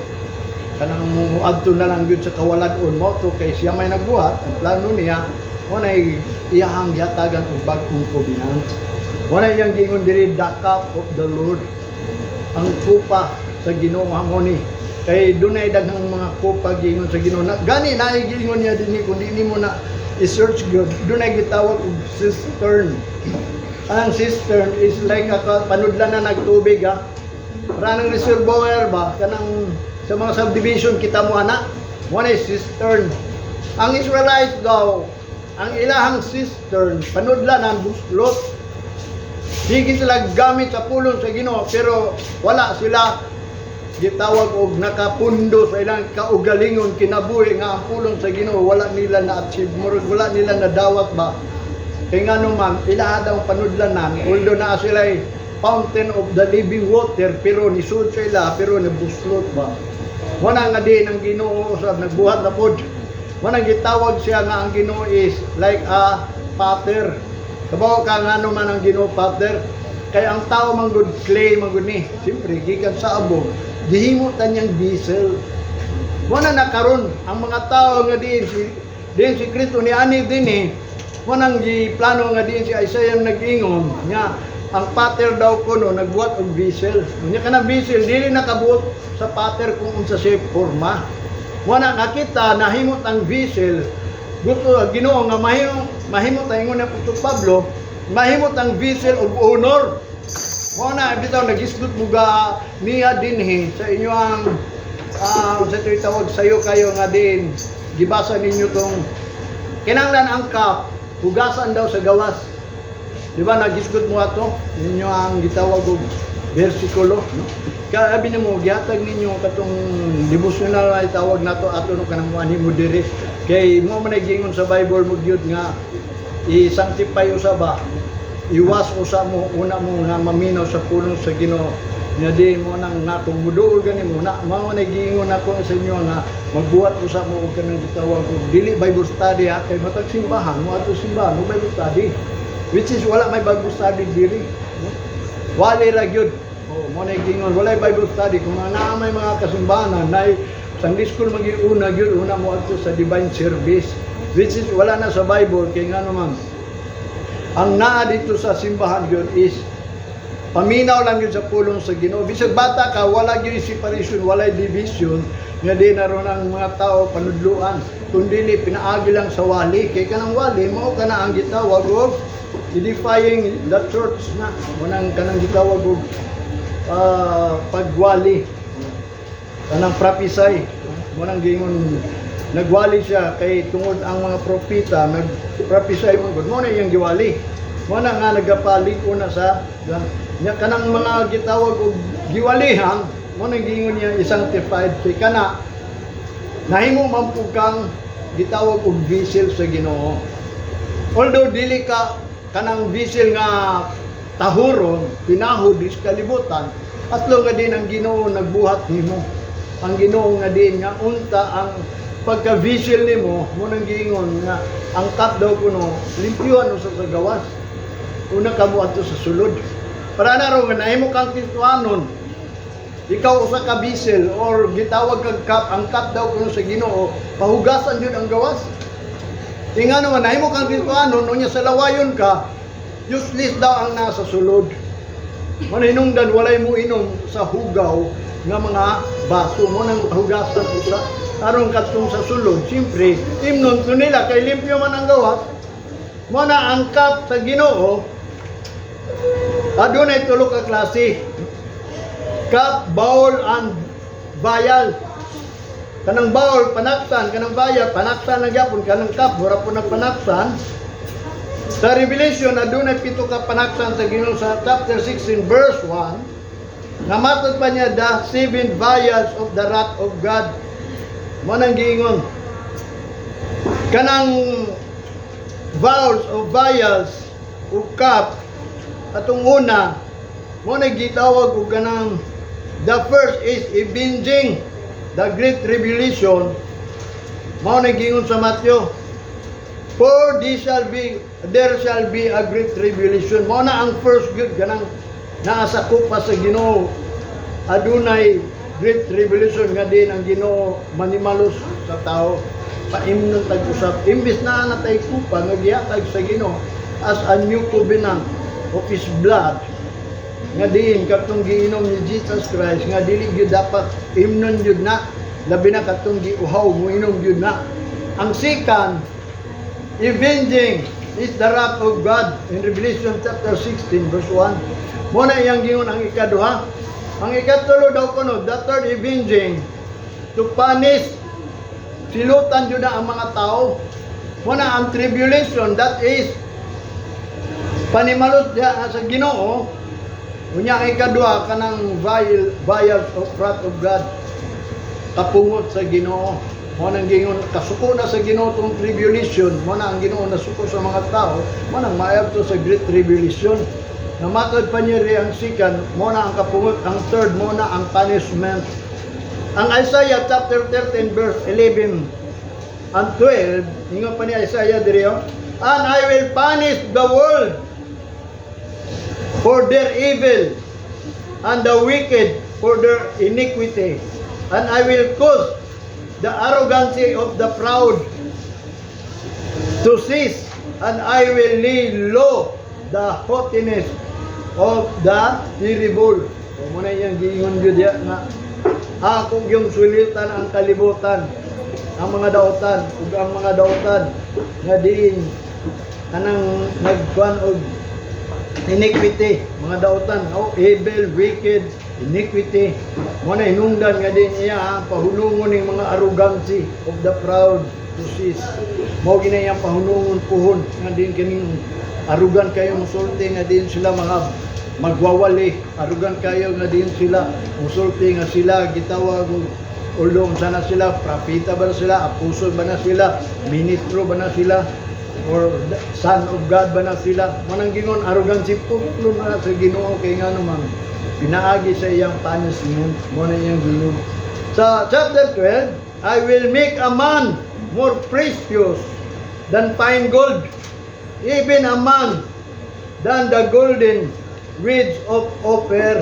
kanang muadto na lang gyud sa kawalan-on mo to, kay siya may nagbuhat ang plano niya. Mo na iyahang gihatagan og bag-ong covenant. Mo na iyang giingon diri, "The cup of the Lord," ang kupa sa Ginoo mo ni, kay dunay daghang mga kupa giingon sa Ginoo na gani naay giingon niya dinhi. Kung di nimo na i-search gyud, dunay gitawag og cistern. Ang cistern is like a panudlan na nagtubig ha. Para ng reservoir ba, kanang sa mga subdivision kita mo ana, mo na cistern. Ang Israelites daw, ang ilahang cistern, panudlan ang buslot. Di sila gamit sa pulong sa Ginoo, pero wala sila gitawag og nakapundo sa ilang kaugalingon kinabuhi nga ang pulong sa Ginoo wala nila na-achieve, murag wala nila nadawat ba. Kay ngano man ilaha daw panudlanan, although naa sila fountain of the living water, pero nisud sa ila pero nabuslot ba. Wala nga din ang Ginoo sa nagbuhat na pod. Wala gitawag siya nga ang Ginoo is like a potter. Kabaw ka nga man ang Ginoo potter? Kay ang tao man gud clay man gud ni. Siyempre gikan sa abog, gihimo ta niyang vessel. Wala na karon ang mga tao nga diin si Kristo ni ani din eh. Wanang giplano nga diin si Isaiah nag-ingon nga ang potter daw kuno nagbuhat og vessel. Unya kanang vessel dili nakabuot sa potter kung unsa siya forma. Wala nakita nahimot ang vessel. Gusto ang Ginoo nga mahimo mahimot ang ingon ni Apostol Pablo, mahimot ang vessel of honor. Mo na bitaw nagisgot mo ga niya dinhi sa inyo ang sa ito'y tawag sayo kayo nga din gibasa ninyo tong kinanglan ang cup hugasan daw sa gawas. Di ba nagisgot mo ato? Ninyo ang gitawag og versikulo, no? Kaya abi nimo gihatag ninyo katong devotional ay tawag nato ato no, kanang muani mo diri. Kay mo man ay giingon sa Bible mo gyud nga i-sanctify usa ba, iwas usa mo una mo nga maminaw sa pulong sa Ginoo. Nya di mo nang nakong muduol gani mo na mao na giingon nako sa inyo nga magbuhat usa mo og kanang gitawag og dili Bible study ha, kay matag simbahan mo adto simbahan mo Bible study, which is wala may Bible study diri, no? Wali ra gyud. Oh, mo na giingon walay Bible study. Kung naa may mga kasimbahanan na Sunday school, magiuna gyud una mo adto sa divine service, which is wala na sa Bible, kay ngano man ang naa dito sa simbahan gyud is paminaw lang yun sa pulong sa Ginoo. Bisag bata ka, wala gyud separation, walay division nga di na ron ang mga tao panudluan. Kundi pinaagi lang sa wali. Kay kanang wali, mao kana ang gitawag og edifying the church na. Munang kanang gitawag og pagwali. Kanang prophesy. Munang giingon nagwali siya kay tungod ang mga propeta nag-prophesy man gud, mo na iyang giwali. Mo na nga nagapalig una sa nya kanang mga gitawag og giwalihan. Mo na giingon niya i-sanctified kay kana nahimo man pud kang gitawag og vessel sa Ginoo. Although dili ka kanang vessel nga tahuron, pinahod sa kalibutan, atlo nga din ang Ginoo nagbuhat nimo. Ang Ginoo nga din nga unta ang pagka vessel nimo mo nang giingon nga ang cup daw kuno limpyuhan usa sa gawas. Una ka mo adto sa sulod. Para na ro nga nahimo kang Kristohanon, ikaw usa ka vessel or gitawag kag cup, ang cup daw kuno sa Ginoo, pahugasan yun ang gawas. Tinga naman, nahimo kang Kristohanon, unya sa lawayon ka, useless daw ang nasa sulod. Manhinungdan, walay mo inom sa hugaw nga mga baso mo nang hugasan usa. Aron kadtong sa sulod, siyempre, imnon to nila kay limpyo man ang gawas. Mo na ang cup sa Ginoo, adunay tulo ka klase. Cup, bowl, and vial. Kanang bowl, panaksan, kanang vial, panaksan na gyapon, kanang cup, mura po ng panaksan. Sa Revelation, adunay pito ka panaksan sa Ginoo sa chapter 16 verse 1. Namatod pa niya the seven vials of the wrath of God. Mo nang giingon kanang bowls o vials o cup atong una mo na gitawag og kanang the first is avenging the great tribulation. Mao na giingon sa Matthew, "For this shall be there shall be a great tribulation." Mao na ang first good kanang naa sa kupa sa Ginoo, adunay great tribulation nga din ang Ginoo manimalos sa tao, paimnon tag usab imbes na natay kupa nga gihatag sa Ginoo as a new covenant of His blood nga diin katong giinom ni Jesus Christ nga dili gyud dapat imnon gyud na, labi na katong giuhaw mo inom gyud na. Ang second avenging is the wrath of God in Revelation chapter 16 verse 1. Mo na iyang giingon ang ikaduha. Ang ikatulo daw kuno, the third avenging, to punish, silutan jud na ang mga tao. Mo na ang tribulation, that is panimalos diha sa Ginoo. Unya ang ikaduha kanang vials of wrath of God, kapungot sa Ginoo. Mo nang giingon kasuko na sa Ginoo tong tribulation, mo na ang Ginoo nasuko sa mga tao, mo nang maayab to sa great tribulation. Namatod pa niya ri ang second, mo na ang kapungot, ang third mo na ang punishment. Ang Isaiah chapter 13 verse 11 and 12, ingon pa ni Isaiah diri, oh, "And I will punish the world for their evil and the wicked for their iniquity. And I will cause the arrogancy of the proud to cease, and I will lay low the haughtiness of the terrible." O mo na iyang giingon gyud diya nga ako yung sulitan ang kalibutan, ang mga dautan ug ang mga dautan nga diin kanang nagkuan og iniquity, mga dautan, oh, evil, wicked, iniquity. Mo na hinungdan nga din iya ang pahunungon ning mga arrogancy of the proud to cease. Mao gina iyang pahunungon puhon nga din kining arrogant kayo musulti nga din sila mga magwawali, arrogant kayo nga din sila musulti nga sila gitawag og ulong sana sila, propeta ba na sila, apostol ba na sila, ministro ba na sila, or the son of God ba na sila. Manang gingon arrogancy putlo na sa Ginoo kay nga naman pinaagi sa iyang punishment. Mo na iyang gingon sa chapter 12, "I will make a man more precious than fine gold, even a man than the golden wedge of Ophir."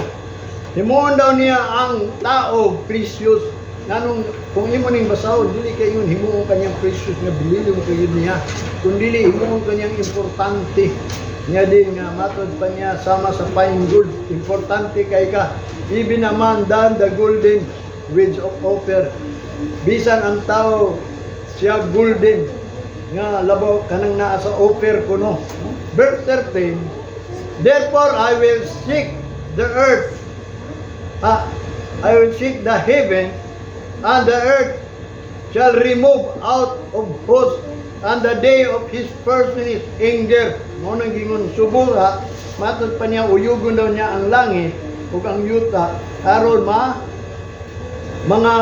Himuon daw niya ang tao precious. Nganong kung imo ning basahon, dili kay ingon himuon kanyang precious nga bililong kayod niya. Kung dili, himuon kanyang importante. Nga din nga matod pa niya sama sa fine gold, importante kay ka. Even a man than the golden wedge of Ophir. Bisan ang tao siya golden nga labaw kanang naa sa Ophir kuno. Verse 13, "Therefore I will shake the earth. I will shake the heaven, and the earth shall remove out of host, and the day of his fierceness anger." Mao nang gingon subura, matod pa niya uyugon daw niya ang langit ug ang yuta aron ma mga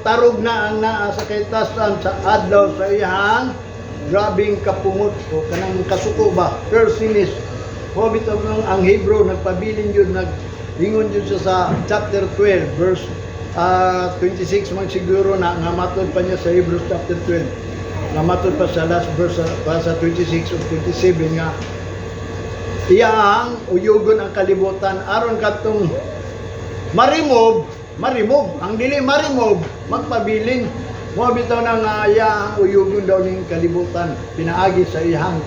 tarog na ang naa sa kahitasan sa adlaw sa iyang grabing kapungot o kanang kasuko ba, fierceness. Mo bitaw nang ang Hebrew nagpabilin yun, nag ingon yun siya sa chapter 12 verse 26 man siguro na nga matod pa niya sa Hebrews chapter 12 nga matod pa sa last verse pa sa 26 o 27 nga iya ang uyugon ang kalibutan aron katong ma-remove, ma-remove. Ang dili ma-remove, magpabilin. Mo bitaw na nga iya ang uyugon daw ning kalibutan pinaagi sa iyang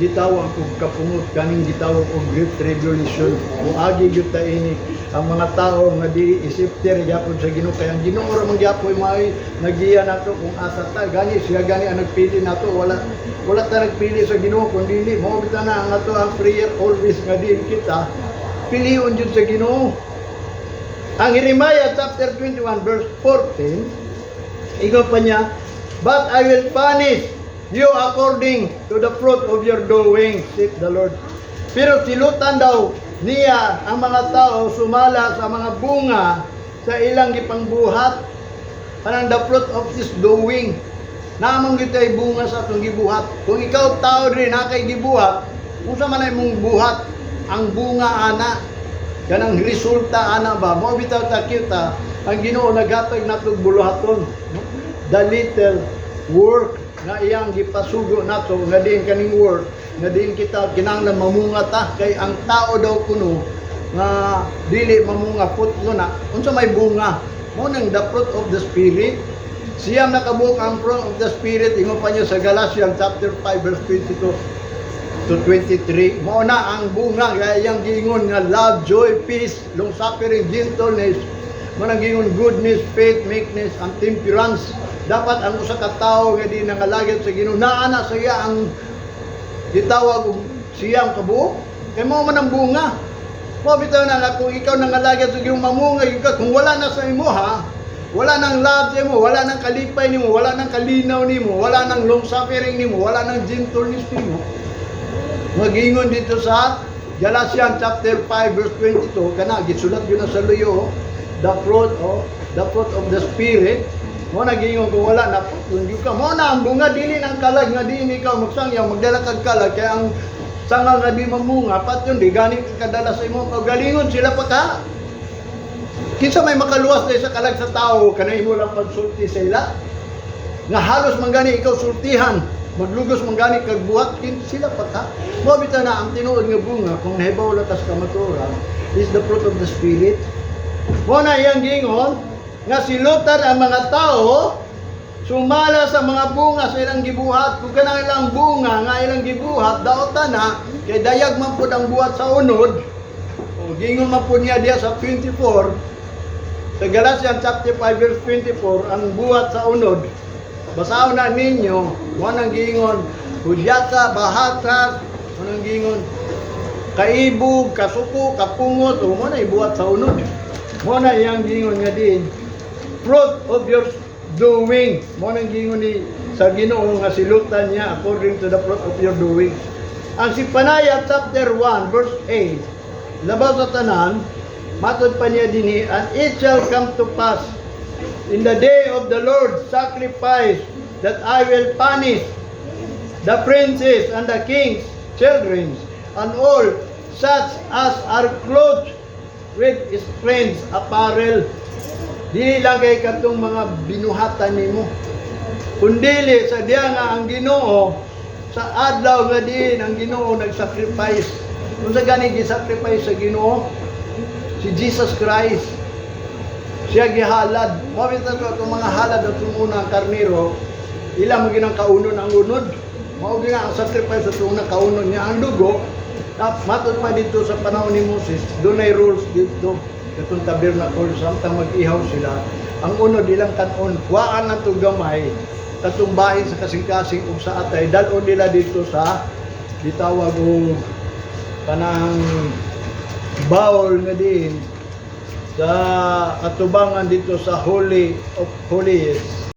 gitawag og kapungot kaning gitawag og great tribulation. Muagi gyud ta ini ang mga tao nga di isipter gyapon sa Ginoo kay ang Ginoo ra man gyapon may nagiya nato kung asa ta. Gani siya gani ang nagpili nato, wala ta nagpili sa Ginoo. Kun dili, mao bitaw na ang ato ang prayer always nga diin kita pilion jud sa Ginoo. Ang Jeremiah chapter 21 verse 14, ingon pa niya, "But I will punish you according to the fruit of your doing, saith the Lord." Pero silutan daw niya ang mga tao sumala sa mga bunga sa ilang gipangbuhat. Kanang the fruit of his doing. Namang kita ay bunga sa atong gibuhat. Kung ikaw tao rin na kay gibuhat, unsa man ay mong buhat, ang bunga ana, kanang resulta ana ba? Mo bitaw ta kita, ang Ginoo naghatag natong buluhaton, no? The little work nga iyang gipasugo nato, nga diin kaning work nga diin kita kinahanglan mamunga ta, kay ang tao daw kuno nga dili mamunga, putlo na. Unsa may bunga? Mo nang the fruit of the Spirit. Siya nakabuok ang fruit of the Spirit. Ingon pa niya sa Galatians chapter 5 verse 22 to 23, mao na ang bunga nga iyang giingon nga love, joy, peace, long suffering, gentleness, mao nang giingon goodness, faith, meekness, and temperance. Dapat ang usa ka tawo nga di nangalagad sa Ginoo, naa na sa iya ang gitawag og siyang kabuok, kay mao man ang bunga. Mao bitaw na nga kung ikaw nangalagad sa Ginoo, mamunga gyud ka. Kung wala na sa imo ha, wala nang love sa imo, wala nang kalipay nimo, wala nang kalinaw nimo, wala nang long suffering nimo, wala nang gentleness nimo. Magingon dito sa Galatians chapter 5 verse 22, kana gisulat yun na sa luyo, oh, the fruit of the Spirit. Mo na giingon kung wala na kung di ka mo na ang bunga, dili ng kalag nga diin ikaw magsangyaw, magdala kag kalag, kay ang sanga nga di mamunga, patyon, di gani ka kadala sa imong kaugalingon, sila pa ka. Kinsa may makaluwas dahil sa kalag sa tao? Kanay imo lang pagsulti sa ila nga halos man gani ikaw sultihan, maglugos man gani kag buhat, kin sila pa ka. Mo bitaw na ang tinuod nga bunga, kung nahibaw lang tas kamatuoran, is the fruit of the Spirit. Mo na iyang giingon nga silutan ang mga tao sumala sa mga bunga sa ilang gibuhat. Kung kanang ilang bunga nga ilang gibuhat daotan na, kay dayag man pud ang buhat sa unod. O gingon man pud niya diya sa 24, sa Galatians chapter 5 verse 24, ang buhat sa unod. Basahon na ninyo, mo nang giingon, hudyata, bahatas, mo nang giingon, kaibog, kasuko, kapungot, o mo na ibuhat sa unod. Mo na iyang giingon nga din, fruit of your doing. Mo nang giingon ni sa Ginoo nga silutan niya according to the fruit of your doing. Ang Zephaniah chapter 1 verse 8, labaw sa tanan, matod pa niya dinhi, "And it shall come to pass in the day of the Lord's sacrifice that I will punish the princes and the king's children and all such as are clothed with strange apparel." Dili lang kay katong mga binuhatan nimo, kundili sa diya nga ang Ginoo, sa adlaw nga diin ang Ginoo nagsacrifice. Unsa gani gisacrifice sa Ginoo? Si Jesus Christ. Siya gihalad. Mao bitaw ko itong mga halad at unang karnero, ila mo ginang kaunon ang unod. Mao gina ang sacrifice sa unang kaunon niya ang dugo. Matod pa dito sa panahon ni Moses, dunay rules dito katong tabernacle. Samtang mag-ihaw sila, ang unod ilang kanon, kuhaan na to gamay, katong bahin sa kasing-kasing ug sa atay, dal-on nila dito sa gitawag og kanang bowl nga diin sa katubangan dito sa Holy of Holies.